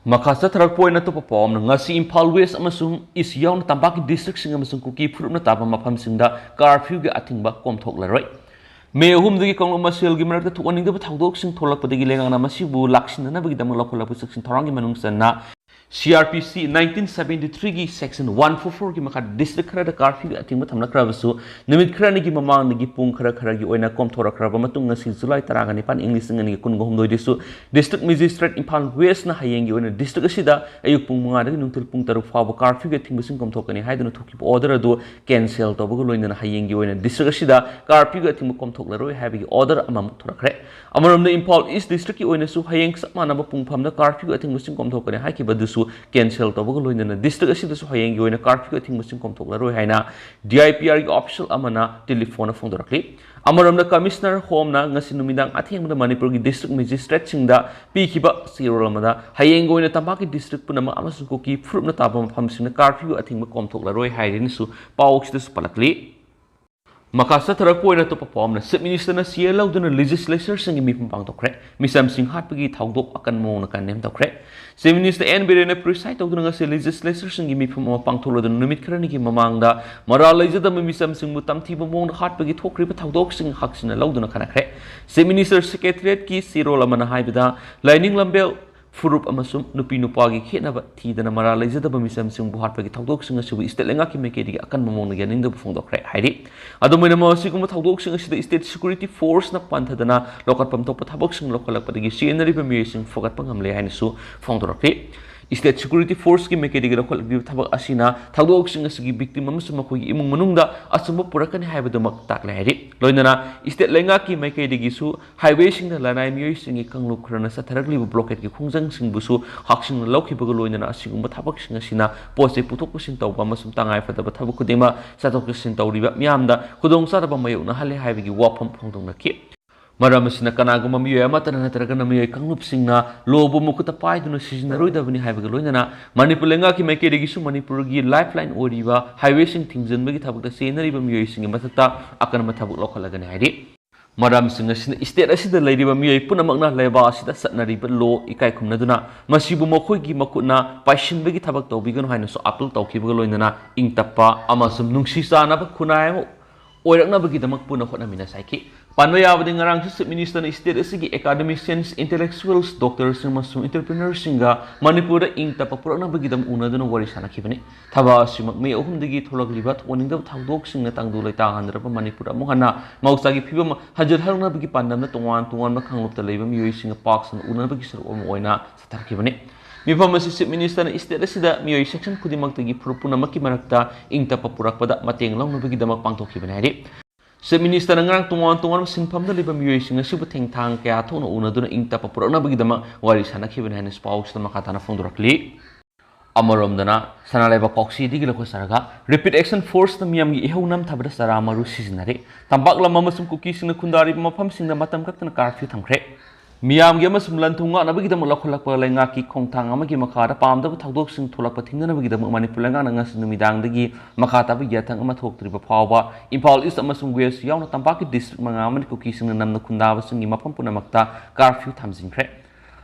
ꯃꯈꯥ ꯆꯠꯊꯔꯛꯄ ꯑꯣꯏꯅ ꯑꯇꯣꯞꯄ ꯄꯥꯎ ꯑꯃꯅ, ꯉꯁꯤ ꯏꯝꯐꯥꯜ ꯋꯦꯁ ꯑꯃꯁꯨꯡ ꯏꯁ ꯌꯥꯎꯅ ꯇꯝꯄꯥꯛꯀꯤ ꯗꯤꯁꯇ꯭ꯔꯤꯛꯁꯤꯡ ꯑꯃꯁꯨꯡ ꯀꯨꯀꯤ ꯐꯨꯔꯨꯞꯅ ꯇꯥꯕ ꯃꯐꯝꯁꯤꯡꯗ ꯀꯥꯔꯐ꯭ꯌꯨꯒꯤ ꯑꯊꯤꯡꯕ ꯀꯣꯝꯊꯣꯛꯂꯔꯣꯏ꯫ ꯃꯦ ꯑꯍꯨꯝꯗꯒꯤ ꯀꯥꯡꯂꯨꯞ ꯃꯁꯦꯜꯒꯤ ꯃꯔꯛꯇ ꯊꯣꯛꯍꯟꯅꯤꯡꯗꯕ ꯊꯧꯗꯣꯛꯁꯤꯡ ꯊꯣꯛꯂꯛꯄꯗꯒꯤ ꯂꯩꯉꯥꯛꯅ ꯃꯁꯤꯕꯨ ꯂꯥꯛꯁꯤꯟꯅꯅꯕꯒꯤꯗꯃꯛ ꯂꯧꯈꯠꯂꯛꯄ ꯆꯦꯛꯁꯤꯟ ꯊꯧꯔꯥꯡꯒꯤ ꯃꯅꯨꯡ ꯆꯟꯅ ꯁꯤ ꯑꯥꯔ ꯄꯤ ꯁꯤ ꯅꯥꯏꯟꯇꯤꯟ ꯁꯕꯦꯟꯇꯤ ꯊ꯭ꯔꯤꯒꯤ ꯁꯦꯛꯁꯟ ꯋꯥꯟ ꯐꯣꯔ ꯐꯣꯔꯒꯤ ꯃꯈꯥꯗ ꯗꯤꯁꯇ꯭ꯔꯤꯛ ꯈꯔꯗ ꯀꯥꯔꯐ꯭ꯌꯨꯒꯤ ꯑꯊꯤꯡꯕ ꯊꯝꯂꯛꯈ꯭ꯔꯕꯁꯨ, ꯅꯨꯃꯤꯠ ꯈꯔꯅꯤꯒꯤ ꯃꯃꯥꯡꯗꯒꯤ ꯄꯨꯡ ꯈꯔ ꯈꯔꯒꯤ ꯑꯣꯏꯅ ꯀꯣꯝꯊꯣꯔꯛꯈ꯭ꯔꯕ ꯃꯇꯨꯡ, ꯉꯁꯤ ꯖꯨꯂꯥꯏ ꯇꯔꯥꯒ ꯅꯤꯄꯥꯟ, ꯏꯪ ꯂꯤꯁꯤꯡ ꯑꯅꯤꯒ ꯀꯨꯟꯒ ꯍꯨꯝꯗꯣꯏꯗꯁꯨ ꯗꯤꯁꯇ꯭ꯔꯤꯛ ꯃꯦꯖꯤꯁꯇ꯭ꯔꯦꯠ ꯏꯝꯐꯥꯜ ꯋꯦꯁꯅ ꯍꯌꯦꯡꯒꯤ ꯑꯣꯏꯅ ꯗꯤꯁꯇ꯭ꯔꯤꯛ ꯑꯁꯤꯗ ꯑꯌꯨꯛ ꯄꯨꯡ ꯃꯉꯥꯗꯒꯤ ꯅꯨꯡꯊꯤꯜ ꯄꯨꯡ ꯇꯔꯨꯛ ꯐꯥꯎꯕ ꯀꯥꯔꯐ꯭ꯌꯨꯒꯤ ꯑꯊꯤꯡꯕꯁꯤꯡ ꯀꯣꯝꯊꯣꯛꯀꯅꯤ ꯍꯥꯏꯗꯨꯅ ꯊꯣꯛꯈꯤꯕ ꯑꯣꯔꯗꯔ ꯑꯗꯨ ꯀꯦꯟꯁꯦꯜ ꯇꯧꯕꯒ ꯂꯣꯏꯅꯅ ꯍꯌꯦꯡꯒꯤ ꯑꯣꯏꯅ ꯗꯤꯁꯇ꯭ꯔꯤꯛ ꯑꯁꯤꯗ ꯀꯥꯔꯐ꯭ꯌꯨꯒꯤ ꯑꯊꯤꯡꯕ ꯀꯣꯝꯊꯣꯛꯂꯔꯣꯏ ꯍꯥꯏꯕꯒꯤ ꯑꯣꯔꯗꯔ ꯑꯃꯃꯨꯛ ꯊꯣꯔꯛꯈ꯭ꯔꯦ꯫ ꯑꯃꯔꯣꯝꯗ, ꯏꯝꯐꯥꯜ ꯏꯁ ꯗꯤꯁꯇ꯭ꯔꯤꯛꯀꯤ ꯑꯣꯏꯅꯁꯨ ꯍꯌꯦꯡ ꯆꯞ ꯃꯥꯟꯅꯕ ꯄꯨꯡꯐꯝꯗ ꯀꯥꯔꯐ꯭ꯌꯨꯒꯤ ꯑꯊꯤꯡꯕꯁꯤꯡ ꯀꯣꯝꯊꯣꯛꯀꯅꯤ ꯍꯥꯏꯈꯤꯕ ꯑꯗꯨꯁꯨ ꯀꯦꯟꯁꯦꯜ ꯇꯧꯕꯒ ꯂꯣꯏꯅꯅ ꯗꯤꯁꯇ꯭ꯔꯤꯛ ꯑꯁꯤꯗꯁꯨ ꯍꯌꯦꯡꯒꯤ ꯑꯣꯏꯅ ꯀꯥꯔꯐ꯭ꯌꯨ ꯑꯊꯤꯡꯕꯁꯤꯡ ꯀꯣꯝꯊꯣꯛꯂꯔꯣꯏ ꯍꯥꯏꯅ ꯗꯤ ꯑꯥꯏ ꯄꯤ ꯑꯥꯔꯒꯤ ꯑꯣꯐꯤꯁꯤꯌꯦꯜ ꯑꯃꯅ ꯇꯦꯂꯤꯐꯣꯟꯗ ꯐꯣꯡꯗꯣꯔꯛꯂꯤ꯫ ꯑꯃꯔꯣꯝꯗ, ꯀꯃꯤꯁꯅꯔ ꯍꯣꯝꯅ ꯉꯁꯤ ꯅꯨꯃꯤꯗꯥꯡ ꯑꯊꯦꯡꯕꯗ ꯃꯅꯤꯄꯨꯔꯒꯤ ꯗꯤꯁꯇ꯭ꯔꯤꯛ ꯃꯦꯖꯤꯁꯇ꯭ꯔꯦꯠꯁꯤꯡꯗ ꯄꯤꯈꯤꯕ ꯆꯦꯔꯣꯜ ꯑꯃꯗ ꯍꯌꯦꯡꯒꯤ ꯑꯣꯏꯅ ꯇꯝꯄꯥꯛꯀꯤ ꯗꯤꯁꯇ꯭ꯔꯤꯛ ꯄꯨꯝꯅꯃꯛ ꯑꯃꯁꯨꯡ ꯀꯨꯀꯤ ꯐꯨꯔꯨꯞꯅ ꯇꯥꯕ ꯃꯐꯝꯁꯤꯡꯗ ꯀꯥꯔꯐ꯭ꯌꯨ ꯑꯊꯤꯡꯕ ꯀꯣꯝꯊꯣꯛꯂꯔꯣꯏ ꯍꯥꯏꯔꯤꯅꯁꯨ ꯄꯥꯎꯁꯤꯗꯁꯨ ꯄꯜꯂꯛꯂꯤ꯫ ꯃꯈꯥ ꯆꯠꯊꯔꯛꯄ ꯑꯣꯏꯅ ꯑꯇꯣꯞꯄ ꯄꯥꯎ ꯑꯃꯅ, ꯆꯤꯐ ꯃꯤꯅꯤꯁꯇꯔꯅ ꯁꯤ ꯑꯦꯜ ꯂꯧꯗꯨꯅ ꯂꯦꯖꯤꯁꯂꯦꯆꯔꯁꯤꯡꯒꯤ ꯃꯤꯐꯝ ꯄꯥꯡꯊꯣꯛꯈ꯭ꯔꯦ꯫ ꯃꯤꯆꯝꯁꯤꯡ ꯍꯥꯠꯄꯒꯤ ꯊꯧꯗꯣꯛ ꯑꯀꯟꯕ ꯃꯑꯣꯡꯗ ꯀꯟꯗꯦꯝ ꯇꯧꯈ꯭ꯔꯦ꯫ ꯆꯤꯐ ꯃꯤꯅꯤꯁꯇꯔ ꯑꯦꯟ ꯕꯤꯔꯦꯟꯅ ꯄ꯭ꯔꯤꯁꯥꯏꯗ ꯇꯧꯗꯨꯅ ꯉꯁꯤ ꯂꯦꯖꯤꯁꯂꯦꯆꯔꯁꯤꯡꯒꯤ ꯃꯤꯐꯝ ꯑꯃ ꯄꯥꯡꯊꯣꯛꯂꯗꯨꯅ ꯅꯨꯃꯤꯠ ꯈꯔꯅꯤꯒꯤ ꯃꯃꯥꯡꯗ ꯃꯔꯥꯜ ꯂꯩꯖꯗꯕ ꯃꯤꯆꯝꯁꯤꯡꯕꯨ ꯇꯝꯊꯤꯕ ꯃꯑꯣꯡꯗ ꯍꯥꯠꯄꯒꯤ ꯊꯣꯛꯈ꯭ꯔꯤꯕ ꯊꯧꯗꯣꯛꯁꯤꯡ ꯍꯛꯆꯤꯟꯅ ꯂꯧꯗꯨꯅ ꯈꯟꯅꯈ꯭ꯔꯦ꯫ ꯆꯤꯐ ꯃꯤꯅꯤꯁꯇꯔ ꯁꯦꯀ꯭ꯔꯦꯇꯔꯤꯌꯦꯠꯀꯤ ꯆꯦꯔꯣꯜ ꯑꯃꯅ ꯍꯥꯏꯕꯗ, ꯂꯥꯏꯅꯤꯡ ꯂꯝꯕꯦꯜ ꯐꯨꯔꯨꯞ ꯑꯃꯁꯨꯡ ꯅꯨꯄꯤ ꯅꯨꯄꯥꯒꯤ ꯈꯦꯠꯅꯕ ꯊꯤꯗꯅ ꯃꯔꯥꯜ ꯂꯩꯖꯗꯕ ꯃꯤꯆꯝꯁꯤꯡꯕꯨ ꯍꯥꯠꯄꯒꯤ ꯊꯧꯗꯣꯛꯁꯤꯡ ꯑꯁꯤꯕꯨ state ꯂꯩꯉꯥꯛꯀꯤ ꯃꯥꯏꯀꯩꯗꯒꯤ ꯑꯀꯟꯕ ꯃꯑꯣꯡꯗ ꯌꯥꯅꯤꯡꯗꯕ ꯐꯣꯡꯗꯣꯛꯈ꯭ꯔꯦ ꯍꯥꯏꯔꯤ꯫ ꯑꯗꯨꯝ ꯑꯣꯏꯅꯃꯛ, ꯑꯁꯤꯒꯨꯝꯕ ꯊꯧꯗꯣꯛꯁꯤꯡ ꯑꯁꯤꯗ state security force ꯅ ꯄꯟꯊꯗꯅ ꯂꯧꯈꯠꯐꯝ ꯊꯣꯛꯄ ꯊꯕꯛꯁꯤꯡ ꯂꯧꯈꯠꯂꯛꯄꯗꯒꯤ ꯆꯦꯟꯅꯔꯤꯕ ꯃꯤꯑꯣꯏꯁꯤꯡ ꯐꯨꯒꯠꯄ ꯉꯝꯂꯦ ꯍꯥꯏꯅꯁꯨ ꯐꯣꯡꯗꯣꯔꯛꯈꯤ꯫ State security force ꯀꯤ ꯃꯥꯏꯀꯩꯗꯒꯤ ꯂꯧꯈꯠꯂꯛꯂꯤꯕ ꯊꯕꯛ ꯑꯁꯤꯅ ꯊꯧꯗꯣꯛꯁꯤꯡ ꯑꯁꯤꯒꯤ victim ꯑꯃꯁꯨꯡ ꯃꯈꯣꯏꯒꯤ ꯏꯃꯨꯡ ꯃꯅꯨꯡꯗ ꯑꯆꯨꯝꯕ ꯄꯨꯔꯛꯀꯅꯤ ꯍꯥꯏꯕꯗꯨꯃꯛ ꯇꯥꯛꯂꯦ ꯍꯥꯏꯔꯤ꯫ ꯂꯣꯏꯅꯅ state ꯂꯩꯉꯥꯛꯀꯤ ꯃꯥꯏꯀꯩꯗꯒꯤꯁꯨ highway ꯁꯤꯡꯗ ꯂꯅꯥꯏ ꯃꯤꯑꯣꯏꯁꯤꯡꯒꯤ ꯀꯥꯡꯂꯨꯞ ꯈꯔꯅ ꯆꯠꯊꯔꯛꯂꯤꯕ blockade ꯀꯤ ꯈꯣꯡꯖꯪꯁꯤꯡꯕꯨꯁꯨ ꯍꯛꯁꯤꯡꯅ ꯂꯧꯈꯤꯕꯒ ꯂꯣꯏꯅꯅ ꯑꯁꯤꯒꯨꯝꯕ ꯊꯕꯛꯁꯤꯡ ꯑꯁꯤꯅ ꯄꯣꯠ ꯆꯩ ꯄꯨꯊꯣꯛ ꯄꯨꯁꯤꯟ ꯇꯧꯕ ꯑꯃꯁꯨꯡ ꯇꯉꯥꯏ ꯐꯗꯕ ꯊꯕꯛ ꯈꯨꯗꯤꯡꯃꯛ ꯆꯠꯊꯣꯛ ꯆꯠꯁꯤꯟ ꯇꯧꯔꯤꯕ ꯃꯤꯌꯥꯝꯗ ꯈꯨꯗꯣꯡꯆꯥꯗꯕ ꯃꯥꯌꯣꯛꯅꯍꯜꯂꯦ ꯍꯥꯏꯕꯒꯤ ꯋꯥꯐꯝ ꯐꯣꯡꯗꯣꯛꯅꯈꯤ꯫ ꯃꯔꯝ ꯑꯁꯤꯅ ꯀꯅꯥꯒꯨꯝꯕ ꯃꯤꯑꯣꯏ ꯑꯃꯠꯇꯅ ꯅꯠꯇ꯭ꯔꯒꯅ ꯃꯤꯑꯣꯏ ꯀꯥꯡꯂꯨꯞꯁꯤꯡꯅ law ꯕꯨ ꯃꯈꯨꯠꯇ ꯄꯥꯏꯗꯨꯅ ꯁꯤꯖꯤꯟꯅꯔꯣꯏꯗꯕꯅꯤ ꯍꯥꯏꯕꯒ ꯂꯣꯏꯅꯅ ꯃꯅꯤꯄꯨꯔ ꯂꯩꯉꯥꯛꯀꯤ ꯃꯥꯏꯀꯩꯗꯒꯤꯁꯨ ꯃꯅꯤꯄꯨꯔꯒꯤ lifeline ꯑꯣꯏꯔꯤꯕ highway ꯁꯤꯡ ꯊꯤꯡꯖꯤꯟꯕꯒꯤ ꯊꯕꯛꯇ ꯆꯦꯟꯅꯔꯤꯕ ꯃꯤꯑꯣꯏꯁꯤꯡꯒꯤ ꯃꯊꯛꯇ ꯑꯀꯟꯕ ꯊꯕꯛ ꯂꯧꯈꯠꯂꯒꯅꯤ ꯍꯥꯏꯔꯤ꯫ ꯃꯔꯝꯁꯤꯡ ꯑꯁꯤꯅ state ꯑꯁꯤꯗ ꯂꯩꯔꯤꯕ ꯃꯤꯑꯣꯏ ꯄꯨꯝꯅꯃꯛꯅ ꯂꯩꯕꯥꯛ ꯑꯁꯤꯗ ꯆꯠꯅꯔꯤꯕ law ꯏꯀꯥꯏ ꯈꯨꯝꯅꯗꯨꯅ ꯃꯁꯤꯕꯨ ꯃꯈꯣꯏꯒꯤ ꯃꯈꯨꯠꯅ ꯄꯥꯏꯁꯤꯟꯕꯒꯤ ꯊꯕꯛ ꯇꯧꯕꯤꯒꯅꯨ ꯍꯥꯏꯅꯁꯨ appeal ꯇꯧꯈꯤꯕꯒ ꯂꯣꯏꯅꯅ ꯏꯪ ꯇꯞꯄ ꯑꯃꯁꯨꯡ ꯅꯨꯡꯁꯤ ꯆꯥꯟꯅꯕ ꯈꯨꯟꯅꯥꯏ ꯑꯃ ꯑꯣꯏꯔꯛꯅꯕꯒꯤꯗꯃꯛ ꯄꯨꯟꯅ ꯍꯣꯠꯅꯃꯤꯟꯅꯁꯤ ꯍꯥꯏꯈꯤ꯫ ꯄꯟꯕ ꯌꯥꯕꯗꯤ, ꯉꯔꯥꯡꯁꯨ Chief Minister ꯅ state ꯑꯁꯤꯒꯤ academicians, intellectuals, doctors ꯁꯤꯡ ꯑꯃꯁꯨꯡ entrepreneurs ꯁꯤꯡꯒ ꯃꯅꯤꯄꯨꯔꯗ ꯏꯪ ꯇꯞꯄ ꯄꯨꯔꯛꯅꯕꯒꯤꯗꯃꯛ ꯎꯅꯗꯨꯅ ꯋꯥꯔꯤ ꯁꯥꯅꯈꯤꯕꯅꯤ꯫ ꯊꯕꯛ ꯑꯁꯤꯃꯛ ꯃꯤ ꯑꯍꯨꯝꯗꯒꯤ ꯊꯣꯛꯂꯛꯂꯤꯕ ꯑꯣꯏꯅꯤꯡꯗꯕ ꯊꯧꯗꯣꯛꯁꯤꯡꯅ ꯇꯪꯗꯨ ꯂꯩꯇꯥꯍꯟꯗ꯭ꯔꯕ ꯃꯅꯤꯄꯨꯔ ꯑꯃꯨꯛ ꯍꯟꯅ ꯃꯍꯧꯁꯥꯒꯤ ꯐꯤꯕꯝ ꯍꯟꯖꯤꯜꯍꯟꯅꯕꯒꯤ ꯄꯥꯟꯗꯝꯗ ꯇꯣꯉꯥꯟ ꯇꯣꯉꯥꯟꯕ ꯀꯥꯡꯂꯨꯞꯇ ꯂꯩꯕ ꯃꯤꯑꯣꯏꯁꯤꯡꯒ ꯄꯥꯛ ꯁꯟꯅ ꯎꯅꯕꯒꯤ ꯁꯔꯨꯛ ꯑꯃ ꯑꯣꯏꯅ ꯆꯠꯊꯔꯛꯈꯤꯕꯅꯤ꯫ ꯃꯤꯐꯝ ꯑꯁꯤ Chief Minister ꯅ state ꯑꯁꯤꯗ ꯃꯤꯑꯣꯏ section ꯈꯨꯗꯤꯡꯃꯛꯇꯒꯤ ꯐꯨꯔꯨꯞ ꯄꯨꯝꯅꯃꯛꯀꯤ ꯃꯔꯛꯇ ꯏꯪ ꯇꯞꯄ ꯄꯨꯔꯛꯄꯗ ꯃꯇꯦꯡ ꯂꯧꯅꯕꯒꯤꯗꯃꯛ ꯄꯥꯡꯊꯣꯛꯈꯤꯕꯅꯤ ꯍꯥꯏꯔꯤ꯫ Chief Minister ꯅ ꯉꯔꯥꯡ ꯇꯣꯉꯥꯟ ꯇꯣꯉꯥꯟꯕ ꯁꯤꯟꯐꯝꯗ ꯂꯩꯕ ꯃꯤꯑꯣꯏꯁꯤꯡ ꯑꯁꯤꯕꯨ ꯊꯦꯡꯊꯥꯡ ꯀꯌꯥ ꯊꯣꯛꯅ ꯎꯅꯗꯨꯅ ꯏꯪ ꯇꯞꯄ ꯄꯨꯔꯛꯅꯕꯒꯤꯗꯃꯛ ꯋꯥꯔꯤ ꯁꯥꯅꯈꯤꯕꯅꯤ ꯍꯥꯏꯅ ꯄꯥꯎꯁꯤꯗ ꯃꯈꯥ ꯇꯥꯅ ꯐꯣꯡꯗꯣꯔꯛꯂꯤ꯫ ꯑꯃꯔꯣꯝꯗꯅ, ꯁꯅꯥ ꯂꯩꯕꯥꯛ ꯀꯥꯎꯁꯤꯗꯒꯤ ꯂꯧꯈꯠꯆꯔꯒ Rapid Action Force ꯅ ꯃꯤꯌꯥꯝꯒꯤ ꯏꯍꯧ ꯅꯝꯊꯕꯗ ꯆꯔꯥ ꯃꯔꯨ ꯁꯤꯖꯤꯟꯅꯔꯦ꯫ ꯇꯝꯄꯥꯛ ꯂꯝ ꯑꯃꯁꯨꯡ ꯀꯨꯀꯤꯁꯤꯡꯅ ꯈꯨꯟꯗꯥꯔꯤꯕ ꯃꯐꯝꯁꯤꯡꯗ ꯃꯇꯝ ꯀꯛꯇꯅ curfew ꯊꯝꯈ꯭ꯔꯦ꯫ ꯃꯤꯌꯥꯝꯒꯤ ꯑꯃꯁꯨꯡ ꯂꯟ ꯊꯨꯝ ꯉꯥꯛꯅꯕꯒꯤꯗꯃꯛ ꯂꯧꯈꯠꯂꯛꯄ ꯂꯩꯉꯥꯛꯀꯤ ꯈꯣꯡꯊꯥꯡ ꯑꯃꯒꯤ ꯃꯈꯥꯗ ꯄꯥꯝꯗꯕ ꯊꯧꯗꯣꯛꯁꯤꯡ ꯊꯣꯛꯂꯛꯄ ꯊꯤꯡꯅꯅꯕꯒꯤꯗꯃꯛ ꯃꯅꯤꯄꯨꯔ ꯂꯩꯉꯥꯛꯅ ꯉꯁꯤ ꯅꯨꯃꯤꯗꯥꯡꯗꯒꯤ ꯃꯈꯥ ꯇꯥꯕ ꯌꯥꯊꯪ ꯑꯃ ꯊꯣꯛꯇ꯭ꯔꯤꯕ ꯐꯥꯎꯕ ꯏꯝꯐꯥꯜ East ꯑꯃꯁꯨꯡ West ꯌꯥꯎꯅ ꯇꯝꯄꯥꯛꯀꯤ district ꯃꯉꯥ ꯑꯃꯗꯤ ꯀꯨꯀꯤꯁꯤꯡꯅ ꯅꯝꯅ ꯈꯨꯟꯗꯥꯕꯁꯤꯡꯒꯤ ꯃꯐꯝ ꯄꯨꯝꯅꯃꯛꯇ curfew ꯊꯝꯖꯤꯟꯈ꯭ꯔꯦ꯫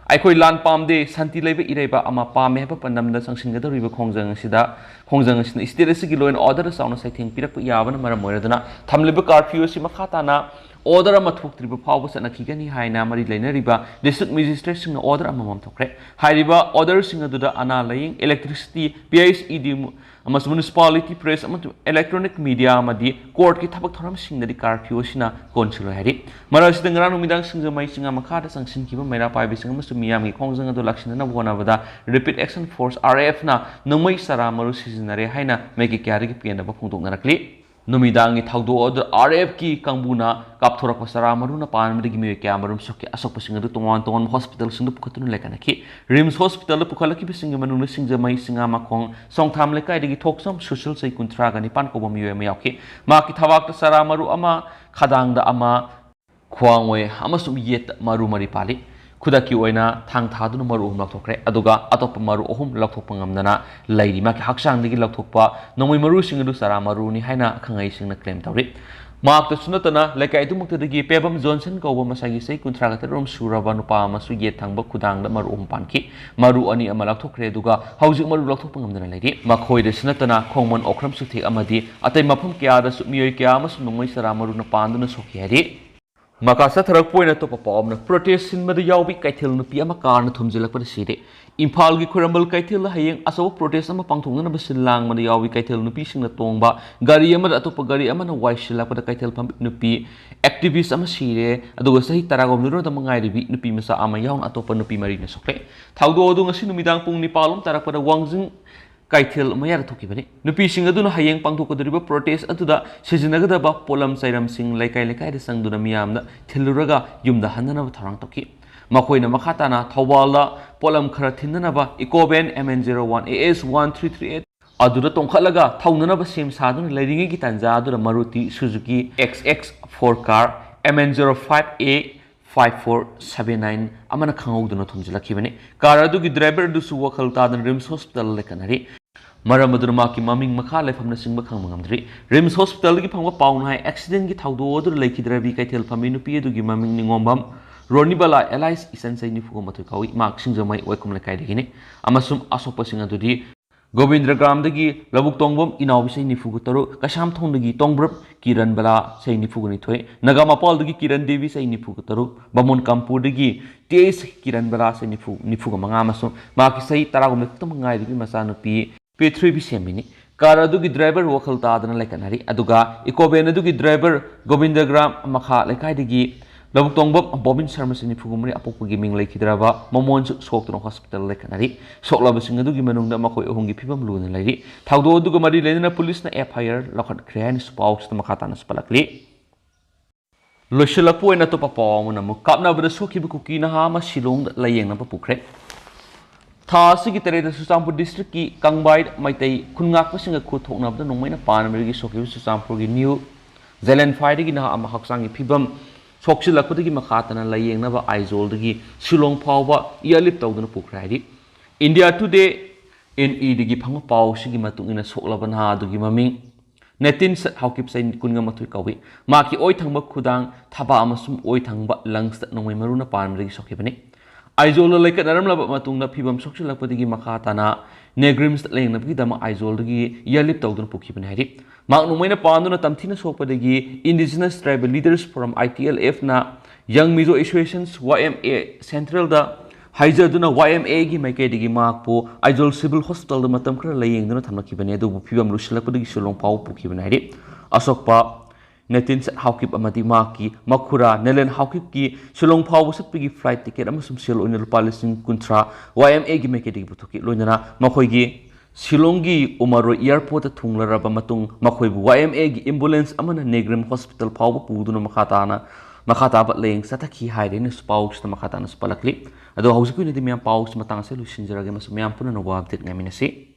ꯑꯩꯈꯣꯏ ꯂꯥꯟ ꯄꯥꯝꯗꯦ, ꯁꯥꯟꯇꯤ ꯂꯩꯕ ꯏꯔꯩꯕꯥꯛ ꯑꯃ ꯄꯥꯝꯃꯦ ꯍꯥꯏꯕ ꯄꯥꯟꯗꯝꯗ ꯆꯪꯁꯤꯟꯒꯗꯧꯔꯤꯕ ꯈꯣꯡꯖꯪ ꯑꯁꯤꯗ ꯈꯣꯡꯖꯪ ꯑꯁꯤꯅ state ꯑꯁꯤꯒꯤ law and order ꯆꯥꯎꯅ ꯆꯩꯊꯦꯡ ꯄꯤꯔꯛꯄ ꯌꯥꯕꯅ ꯃꯔꯝ ꯑꯣꯏꯔꯗꯨꯅ ꯊꯝꯂꯤꯕ curfew ꯑꯁꯤ ꯃꯈꯥ ꯇꯥꯅ order ꯑꯃ ꯊꯣꯛꯇ꯭ꯔꯤꯕ ꯐꯥꯎꯕ ꯆꯠꯅꯈꯤꯒꯅꯤ ꯍꯥꯏꯅ ꯃꯔꯤ ꯂꯩꯅꯔꯤꯕ district magistrateꯁꯤꯡꯅ order ꯑꯃꯃꯝ ꯊꯣꯛꯈ꯭ꯔꯦ꯫ ꯍꯥꯏꯔꯤꯕ orderꯁꯤꯡ ꯑꯗꯨꯗ ꯑꯅꯥ ꯂꯥꯏꯌꯦꯡ, electricity, P H E D ꯑꯃꯁꯨꯡ municipality, press ꯑꯃꯁꯨꯡ electronic media ꯑꯃꯗꯤ courtꯀꯤ ꯊꯕꯛ ꯊꯧꯔꯝꯁꯤꯡꯗꯗꯤ curfew ꯑꯁꯤꯅ ꯀꯣꯟꯁꯤꯜꯂꯣꯏ ꯍꯥꯏꯔꯤ꯫ ꯃꯔꯛ ꯑꯁꯤꯗ ꯉꯔꯥꯡ ꯅꯨꯃꯤꯗꯥꯡ ꯁꯤꯡꯖꯃꯩ ꯆꯤꯡꯉꯥ ꯃꯈꯥꯗ ꯆꯪꯁꯤꯟꯈꯤꯕ ꯃꯩꯔꯥ ꯄꯥꯏꯕꯤꯁꯤꯡ ꯑꯃꯁꯨꯡ ꯃꯤꯌꯥꯝꯒꯤ ꯈꯣꯡꯖꯪ ꯑꯗꯨ ꯂꯥꯛꯁꯤꯟꯅꯅꯕ ꯍꯣꯠꯅꯕꯗ Rapid Action Force, RAFꯅ ꯅꯣꯡꯃꯩ ꯆꯔꯥ ꯃꯔꯨ ꯁꯤꯖꯤꯟꯅꯔꯦ ꯍꯥꯏꯅ ꯃꯥꯏꯀꯩ ꯀꯌꯥꯗꯒꯤ ꯄꯦꯟꯗꯕ ꯐꯣꯡꯗꯣꯛꯅꯔꯛꯂꯤ꯫ ꯅꯨꯃꯤꯗꯥꯡꯒꯤ ꯊꯧꯗꯣꯛ ꯑꯗꯨ RAFꯀꯤ ꯀꯥꯡꯕꯨꯅ ꯀꯥꯞꯊꯣꯔꯛꯄ ꯆꯔꯥ ꯃꯔꯨꯅ ꯄꯥꯟꯕꯗꯒꯤ ꯃꯤꯑꯣꯏ ꯀꯌꯥ ꯃꯔꯨꯝ ꯁꯣꯛꯈꯤ꯫ ꯑꯁꯣꯛꯄꯁꯤꯡ ꯑꯗꯨ ꯇꯣꯉꯥꯟ ꯇꯣꯉꯥꯟꯕ hospitalꯁꯤꯡꯗ ꯄꯨꯈꯠꯇꯨꯅ ꯂꯩꯈꯠꯅꯈꯤ꯫ RIMS hospitalꯗ ꯄꯨꯈꯠꯂꯛꯈꯤꯕꯁꯤꯡꯒꯤ ꯃꯅꯨꯡꯗ ꯁꯤꯡꯖꯃꯩ ꯆꯤꯡꯉꯥ ꯃꯈꯣꯡ ꯁꯣꯡꯊꯥꯝ ꯂꯩꯀꯥꯏꯗꯒꯤ ꯊꯣꯛꯆꯝ ꯁꯨꯁꯤꯜ, ꯆꯍꯤ ꯀꯨꯟꯊ꯭ꯔꯥꯒ ꯅꯤꯄꯥꯟ ꯀꯧꯕ ꯃꯤꯑꯣꯏ ꯑꯃ ꯌꯥꯎꯈꯤ꯫ ꯃꯍꯥꯛꯀꯤ ꯊꯕꯥꯛꯇ ꯆꯔꯥ ꯃꯔꯨ ꯑꯃ, ꯈꯗꯥꯡꯗ ꯑꯃ, ꯈ꯭ꯋꯥꯡ ꯑꯣꯏ ꯑꯃꯁꯨꯡ ꯌꯦꯠꯇ ꯃꯔꯨ ꯃꯔꯤ ꯄꯥꯜꯂꯤ꯫ ꯈꯨꯗꯛꯀꯤ ꯑꯣꯏꯅ ꯊꯥꯡ ꯊꯥꯗꯨꯅ ꯃꯔꯨ ꯑꯍꯨꯝ ꯂꯧꯊꯣꯛꯈ꯭ꯔꯦ, ꯑꯗꯨꯒ ꯑꯇꯣꯞꯄ ꯃꯔꯨ ꯑꯍꯨꯝ ꯂꯧꯊꯣꯛꯄ ꯉꯝꯗꯅ ꯂꯩꯔꯤ꯫ ꯃꯍꯥꯛꯀꯤ ꯍꯛꯆꯥꯡꯗꯒꯤ ꯂꯧꯊꯣꯛꯄ ꯅꯣꯡꯃꯩ ꯃꯔꯨꯁꯤꯡ ꯑꯗꯨ ꯆꯔꯥ ꯃꯔꯨꯅꯤ ꯍꯥꯏꯅ ꯑꯈꯪ ꯑꯍꯩꯁꯤꯡꯅ claim ꯇꯧꯔꯤ꯫ ꯃꯍꯥꯛꯇꯁꯨ ꯅꯠꯇꯅ ꯂꯩꯀꯥꯏ ꯑꯗꯨꯃꯛꯇꯗꯒꯤ ꯄꯦꯕꯝ ꯖꯣꯟꯁꯟ ꯀꯧꯕ ꯃꯁꯥꯒꯤ ꯆꯍꯤ ꯀꯨꯟꯊ꯭ꯔꯥꯒ ꯇꯔꯨꯛ ꯁꯨꯔꯕ ꯅꯨꯄꯥ ꯑꯃꯁꯨ ꯌꯦꯠ ꯊꯪꯕ ꯈꯨꯗꯥꯡꯗ ꯃꯔꯨ ꯑꯍꯨꯝ ꯄꯥꯟꯈꯤ꯫ ꯃꯔꯨ ꯑꯅꯤ ꯑꯃ ꯂꯧꯊꯣꯛꯈ꯭ꯔꯦ, ꯑꯗꯨꯒ ꯍꯧꯖꯤꯛ ꯃꯔꯨ ꯂꯧꯊꯣꯛꯄ ꯉꯝꯗꯅ ꯂꯩꯔꯤ꯫ ꯃꯈꯣꯏꯗꯁꯨ ꯅꯠꯇꯅ ꯈꯣꯡꯃꯟ, ꯑꯣꯀ꯭ꯔꯝ ꯁꯨꯊꯦꯛ ꯑꯃꯗꯤ ꯑꯇꯩ ꯃꯐꯝ ꯀꯌꯥꯗꯁꯨ ꯃꯤꯑꯣꯏ ꯀꯌꯥ ꯑꯃꯁꯨ ꯅꯣꯡꯃꯩ ꯆꯔꯥ ꯃꯔꯨꯅ ꯄꯥꯟꯗꯨꯅ ꯁꯣꯛꯈꯤ ꯍꯥꯏꯔꯤ꯫ ꯃꯈꯥ ꯆꯠꯊꯔꯛꯄ ꯑꯣꯏꯅ ꯑꯇꯣꯞꯄ ꯄꯥꯎ ꯑꯃꯅ, protest ꯁꯤꯟꯕꯗ ꯌꯥꯎꯕꯤ ꯀꯩꯊꯦꯜ ꯅꯨꯄꯤ ꯑꯃ ꯀꯥꯔꯅ ꯊꯣꯝꯖꯤꯜꯂꯛꯄꯗ ꯁꯤꯔꯦ꯫ ꯏꯝꯐꯥꯜꯒꯤ ꯈ꯭ꯋꯥꯏꯔꯝꯕꯟ ꯀꯩꯊꯦꯜꯗ ꯍꯌꯦꯡ ꯑꯆꯧꯕ protest ꯑꯃ ꯄꯥꯡꯊꯣꯛꯅꯅꯕ ꯁꯤꯜ ꯂꯥꯡꯕꯗ ꯌꯥꯎꯕꯤ ꯀꯩꯊꯦꯜ ꯅꯨꯄꯤꯁꯤꯡꯅ ꯇꯣꯡꯕ ꯒꯥꯔꯤ ꯑꯃꯗ ꯑꯇꯣꯞꯄ ꯒꯥꯔꯤ ꯑꯃꯅ ꯋꯥꯏꯁꯤꯜꯂꯛꯄꯗ ꯀꯩꯊꯦꯜ ꯐꯝꯕꯤ ꯅꯨꯄꯤ activist ꯑꯃ ꯁꯤꯔꯦ, ꯑꯗꯨꯒ ꯆꯍꯤ ꯇꯔꯥꯒꯨꯝꯗ ꯉꯥꯏꯔꯤꯕꯤ ꯅꯨꯄꯤ ꯃꯆꯥ ꯑꯃ ꯌꯥꯎꯅ ꯑꯇꯣꯞꯄ ꯅꯨꯄꯤ ꯃꯔꯤꯅ ꯁꯣꯛꯂꯦ꯫ ꯊꯧꯗꯣꯛ ꯑꯗꯨ ꯉꯁꯤ ꯅꯨꯃꯤꯗꯥꯡ ꯄꯨꯡ ꯅꯤꯄꯥꯜ ꯂꯣꯝ ꯇꯥꯔꯛꯄꯗ ꯋꯥꯡꯖꯤꯡ ꯀꯩꯊꯦꯜ ꯃꯌꯥꯗ ꯊꯣꯛꯈꯤꯕꯅꯤ꯫ ꯅꯨꯄꯤꯁꯤꯡ ꯑꯗꯨꯅ ꯍꯌꯦꯡ ꯄꯥꯡꯊꯣꯛꯀꯗꯧꯔꯤꯕ protest ꯑꯗꯨꯗ ꯁꯤꯖꯤꯟꯅꯒꯗꯕ ꯄꯣꯠꯂꯝ ꯆꯩꯔꯝꯁꯤꯡ ꯂꯩꯀꯥꯏ ꯂꯩꯀꯥꯏꯗ ꯆꯪꯗꯨꯅ ꯃꯤꯌꯥꯝꯗ ꯊꯤꯜꯂꯨꯔꯒ ꯌꯨꯝꯗ ꯍꯟꯅꯅꯕ ꯊꯧꯔꯥꯡ ꯇꯧꯈꯤ꯫ ꯃꯈꯣꯏꯅ ꯃꯈꯥ ꯇꯥꯅ ꯊꯧꯕꯥꯜꯗ ꯄꯣꯠꯂꯝ ꯈꯔ ꯊꯤꯟꯅꯅꯕ Ecovan M N zero one A S one three three eight ꯑꯗꯨꯗ ꯇꯣꯡꯈꯠꯂꯒ ꯊꯧꯅꯅꯕ ꯁꯦꯝ ꯁꯥꯗꯨꯅ ꯂꯩꯔꯤꯉꯩꯒꯤ ꯇꯥꯟꯖꯥ ꯑꯗꯨꯗ Maruti Suzuki X X four car M N zero five A five four seven nine ꯑꯃꯅ ꯈꯪꯍꯧꯗꯅ ꯊꯣꯝꯖꯤꯜꯂꯛꯈꯤꯕꯅꯤ꯫ Car ꯑꯗꯨꯒꯤ driver ꯑꯗꯨꯁꯨ ꯋꯥꯈꯜ ꯇꯥꯗꯅ RIMS hospital ꯂꯩꯈꯠꯅꯔꯤ꯫ ꯃꯔꯝ ꯑꯗꯨꯅ ꯃꯍꯥꯛꯀꯤ ꯃꯃꯤꯡ, ꯃꯈꯥ ꯂꯩꯐꯝꯅꯆꯤꯡꯕ ꯈꯪꯕ ꯉꯝꯗ꯭ꯔꯤ꯫ RIMS hospitalꯗꯒꯤ ꯐꯪꯕ ꯄꯥꯎꯅ ꯍꯥꯏ, accidentꯀꯤ ꯊꯧꯗꯣꯛ ꯑꯗꯨꯗ ꯂꯩꯈꯤꯗ꯭ꯔꯕꯤ ꯀꯩꯊꯦꯜ ꯐꯝꯕꯤ ꯅꯨꯄꯤ ꯑꯗꯨꯒꯤ ꯃꯃꯤꯡ ꯅꯤꯉꯣꯝꯕꯝ ꯔꯣꯅꯤꯕꯂꯥ alias ꯏꯆꯟ ꯆꯍꯤ ꯅꯤꯐꯨꯒ ꯃꯥꯊꯣꯏ ꯀꯧꯏ꯫ ꯃꯍꯥꯛ ꯁꯤꯡꯖꯃꯩ ꯋꯥꯏꯈꯨꯝ ꯂꯩꯀꯥꯏꯗꯒꯤꯅꯤ ꯑꯃꯁꯨꯡ ꯑꯁꯣꯛꯄꯁꯤꯡ ꯑꯗꯨꯗꯤ ꯒꯣꯕꯤꯟꯗ꯭ꯔꯒ꯭ꯔꯥꯝꯗꯒꯤ ꯂꯧꯕꯨꯛ ꯇꯣꯡꯕꯝ ꯏꯅꯥꯎꯕꯤ ꯆꯍꯤ ꯅꯤꯐꯨꯒ ꯇꯔꯨꯛ, ꯀꯩꯁꯥꯝꯊꯣꯡꯗꯒꯤ ꯇꯣꯡꯕ꯭ꯔꯞ ꯀꯤꯔꯟ ꯕꯂꯥ ꯆꯍꯤ ꯅꯤꯐꯨꯒ ꯅꯤꯊꯣꯏ, ꯅꯒꯥꯃꯄꯥꯜꯗꯒꯤ ꯀꯤꯔꯟ ꯗꯦꯕꯤ ꯆꯍꯤ ꯅꯤꯐꯨꯒ ꯇꯔꯨꯛ, ꯕꯥꯃꯣꯟ ꯀꯥꯝꯄꯨꯔꯗꯒꯤ ꯇꯤ ꯑꯩꯆ ꯀꯤꯔꯟ ꯕꯂꯥ ꯆꯍꯤ ꯅꯤꯐꯨ, ꯅꯤꯐꯨꯒ ꯃꯉꯥ ꯑꯃꯁꯨꯡ ꯃꯍꯥꯛꯀꯤ ꯆꯍꯤ ꯇꯔꯥꯒꯨꯝꯕ ꯈꯛꯇꯃꯛ ꯉꯥꯏꯔꯤꯕꯤ ꯃꯆꯥꯅꯨꯄꯤ ꯄ꯭ꯔꯤꯊ꯭ꯋꯤꯕꯤ ꯁꯦꯝꯕꯤꯅꯤ꯫ ꯀꯥꯔ ꯑꯗꯨꯒꯤ ꯗ꯭ꯔꯥꯏꯚꯔ ꯋꯥꯈꯜ ꯇꯥꯗꯅ ꯂꯩꯈꯠꯅꯔꯤ, ꯑꯗꯨꯒ ꯏꯀꯣ ꯚꯦꯟ ꯑꯗꯨꯒꯤ ꯗ꯭ꯔꯥꯏꯚꯔ ꯒꯣꯕꯤꯟꯗꯒ꯭ꯔꯥꯝ ꯃꯈꯥ ꯂꯩꯀꯥꯏꯗꯒꯤ ꯂꯧꯕꯨꯛ ꯇꯣꯡꯕꯝ ꯕꯣꯕꯤꯟ ꯁꯔꯃ ꯆꯍꯤ ꯅꯤꯐꯨꯒ ꯃꯔꯤ ꯑꯄꯣꯛꯄꯒꯤ ꯃꯤꯡ ꯂꯩꯈꯤꯗ꯭ꯔꯕ ꯃꯃꯣꯟꯁꯨ ꯁꯣꯛꯇꯨꯅ ꯍꯣꯁꯄꯤꯇꯥꯜ ꯂꯩꯈꯠꯅꯔꯤ꯫ ꯁꯣꯛꯂꯕꯁꯤꯡ ꯑꯗꯨꯒꯤ ꯃꯅꯨꯡꯗ ꯃꯈꯣꯏ ꯑꯍꯨꯝꯒꯤ ꯐꯤꯕꯝ ꯂꯨꯅ ꯂꯩꯔꯤ꯫ ꯊꯧꯗꯣꯛ ꯑꯗꯨꯒ ꯃꯔꯤ ꯂꯩꯅꯅ ꯄꯨꯂꯤꯁꯅ ꯑꯦꯐ ꯑꯥꯏ ꯑꯥꯔ ꯂꯧꯈꯠꯈ꯭ꯔꯦ ꯍꯥꯏꯅꯁꯨ ꯄꯥꯎꯁꯤꯗ ꯃꯈꯥ ꯇꯥꯅꯁꯨ ꯄꯜꯂꯛꯂꯤ꯫ ꯂꯣꯏꯁꯤꯜꯂꯛꯄ ꯑꯣꯏꯅ ꯑꯇꯣꯞꯄ ꯄꯥꯎ ꯑꯃꯅ ꯑꯃꯨꯛ ꯀꯥꯞꯅꯕꯗ ꯁꯣꯛꯈꯤꯕ ꯀꯨꯀꯤ ꯅꯍꯥ ꯑꯃ ꯁꯤꯂꯣꯡꯗ ꯂꯥꯌꯦꯡꯅꯕ ꯄꯨꯈ꯭ꯔꯦ꯫ ꯊꯥ ꯑꯁꯤꯒꯤ ꯇꯔꯦꯠꯇ ꯆꯨꯔꯆꯥꯟꯄꯨꯔ ꯗꯤꯁꯇ꯭ꯔꯤꯛꯀꯤ ꯀꯪꯕꯥꯏ ꯃꯩꯇꯩ ꯈꯨꯟꯉꯥꯛꯄꯁꯤꯡꯒ ꯈꯨꯠ ꯊꯣꯛꯅꯕꯗ ꯅꯣꯡꯃꯩꯅ ꯄꯥꯟꯕꯗꯒꯤ ꯁꯣꯛꯈꯤꯕ ꯆꯨꯔꯆꯥꯟꯄꯨꯔꯒꯤ ꯅ꯭ꯌꯨ ꯖꯦꯂꯦꯟꯐꯥꯏꯗꯒꯤ ꯅꯍꯥ ꯑꯃ ꯍꯛꯆꯥꯡꯒꯤ ꯐꯤꯕꯝ ꯁꯣꯛꯆꯤꯜꯂꯛꯄꯗꯒꯤ ꯃꯈꯥ ꯇꯥꯅ ꯂꯥꯌꯦꯡꯅꯕ ꯑꯥꯏꯖꯣꯜꯗꯒꯤ ꯁꯤꯂꯣꯡ ꯐꯥꯎꯕ ꯏꯌꯔꯂꯤꯐ ꯇꯧꯗꯨꯅ ꯄꯨꯈ꯭ꯔꯦ ꯍꯥꯏꯔꯤ꯫ ꯏꯟꯗꯤꯌꯥ ꯇꯨꯗꯦ ꯑꯦꯟ ꯏꯗꯒꯤ ꯐꯪꯕ ꯄꯥꯎ ꯑꯁꯤꯒꯤ ꯃꯇꯨꯡ ꯏꯟꯅ ꯁꯣꯛꯂꯕ ꯅꯍꯥ ꯑꯗꯨꯒꯤ ꯃꯃꯤꯡ ꯅꯦꯇꯤꯟ ꯁꯠ ꯍꯥꯎꯀꯤꯞ ꯆꯍꯤ ꯀꯨꯟꯒ ꯃꯥꯊꯣꯏ ꯀꯧꯏ꯫ ꯃꯍꯥꯛꯀꯤ ꯑꯣꯏ ꯊꯪꯕ ꯈꯨꯗꯥꯡ, ꯊꯕꯥꯛ ꯑꯃꯁꯨꯡ ꯑꯣꯏ ꯊꯪꯕ ꯂꯪꯁꯇ ꯅꯣꯡꯃꯩ ꯃꯔꯨꯅ ꯄꯥꯟꯕꯗꯒꯤ ꯁꯣꯛꯈꯤꯕꯅꯤ꯫ ꯑꯥꯏꯖꯣꯜꯗ ꯂꯩꯀꯠꯅꯔꯝꯂꯕ ꯃꯇꯨꯡꯗ ꯐꯤꯕꯝ ꯁꯣꯛꯆꯤꯜꯂꯛꯄꯗꯒꯤ ꯃꯈꯥ ꯇꯥꯅ ꯅꯦꯒ꯭ꯔꯤꯝꯁꯇ ꯂꯥꯌꯦꯡꯅꯕꯒꯤꯗꯃꯛ ꯑꯥꯏꯖꯣꯜꯗꯒꯤ ꯏꯌꯔꯂꯤꯐ ꯇꯧꯗꯨꯅ ꯄꯨꯈꯤꯕꯅꯤ ꯍꯥꯏꯔꯤ꯫ ꯃꯍꯥꯛ ꯅꯣꯡꯃꯩꯅ ꯄꯥꯟꯗꯨꯅ ꯇꯝꯊꯤꯅ ꯁꯣꯛꯄꯗꯒꯤ Indigenous Tribal Leaders Forum, I T L F, ꯅ Young Mizo Associations, Y M A, ꯁꯦꯟꯇ꯭ꯔꯦꯜꯗ ꯍꯥꯏꯖꯗꯨꯅ Y M A ꯒꯤ ꯃꯥꯏꯀꯩꯗꯒꯤ ꯃꯍꯥꯛꯄꯨ ꯑꯥꯏꯖꯣꯜ ꯁꯤꯚꯤꯜ ꯍꯣꯁꯄꯤꯇꯥꯜꯗ ꯃꯇꯝ ꯈꯔ ꯂꯥꯌꯦꯡꯗꯨꯅ ꯊꯝꯂꯛꯈꯤꯕꯅꯤ, ꯑꯗꯨꯕꯨ ꯐꯤꯕꯝ ꯂꯨꯁꯤꯜꯂꯛꯄꯗꯒꯤ ꯁꯤꯂꯣꯡ ꯐꯥꯎꯕ ꯄꯨꯈꯤꯕꯅꯤ ꯍꯥꯏꯔꯤ꯫ ꯑꯁꯣꯛꯄ ꯅꯦꯇꯤꯟ ꯁꯠ ꯍꯥꯎꯀꯤꯞ ꯑꯃꯗꯤ ꯃꯍꯥꯛꯀꯤ ꯃꯈꯨꯔꯥ ꯅꯦꯂꯦꯟ ꯍꯥꯎꯀꯤꯞꯀꯤ ꯁꯤꯂꯣꯡ ꯐꯥꯎꯕ ꯆꯠꯄꯒꯤ ꯐ꯭ꯂꯥꯏꯠ ꯇꯤꯀꯦꯠ ꯑꯃꯁꯨꯡ ꯁꯦꯜ ꯑꯣꯏꯅ ꯂꯨꯄꯥ ꯂꯤꯁꯤꯡ ꯀꯨꯟꯊ꯭ꯔꯥ Y M A ꯒꯤ ꯃꯥꯏꯀꯩꯗꯒꯤ ꯄꯨꯊꯣꯛꯈꯤ꯫ ꯂꯣꯏꯅꯅ ꯃꯈꯣꯏꯒꯤ ꯁꯤꯂꯣꯡꯒꯤ ꯎꯃꯔꯣꯏ ꯑꯦꯌꯔꯄꯣꯔꯠꯇ ꯊꯨꯡꯂꯔꯕ ꯃꯇꯨꯡ ꯃꯈꯣꯏꯕꯨ Y M A ꯒꯤ ꯑꯦꯝꯕꯨꯂꯦꯟꯁ ꯑꯃꯅ ꯅꯦꯒ꯭ꯔꯤꯝ ꯍꯣꯁꯄꯤꯇꯥꯜ ꯐꯥꯎꯕ ꯄꯨꯗꯨꯅ ꯃꯈꯥ ꯇꯥꯅ, ꯃꯈꯥ ꯇꯥꯕ ꯂꯥꯌꯦꯡ ꯆꯠꯊꯈꯤ ꯍꯥꯏꯔꯦꯅ ꯄꯥꯎꯁꯤꯗ ꯃꯈꯥ ꯇꯥꯅꯁꯨ ꯄꯜꯂꯛꯂꯤ꯫ ꯑꯗꯣ ꯍꯧꯖꯤꯛꯀꯤ ꯑꯣꯏꯅꯗꯤ ꯃꯌꯥꯝ ꯄꯥꯎꯁꯤ ꯃꯇꯥꯡ ꯑꯁꯤꯗ ꯂꯣꯏꯁꯤꯟꯖꯔꯒꯦ ꯑꯃꯁꯨꯡ ꯃꯌꯥꯝ ꯄꯨꯟꯅ ꯑꯅꯧꯕ ꯑꯞꯗꯦꯠ ꯉꯥꯏꯃꯤꯟꯅꯁꯤ꯫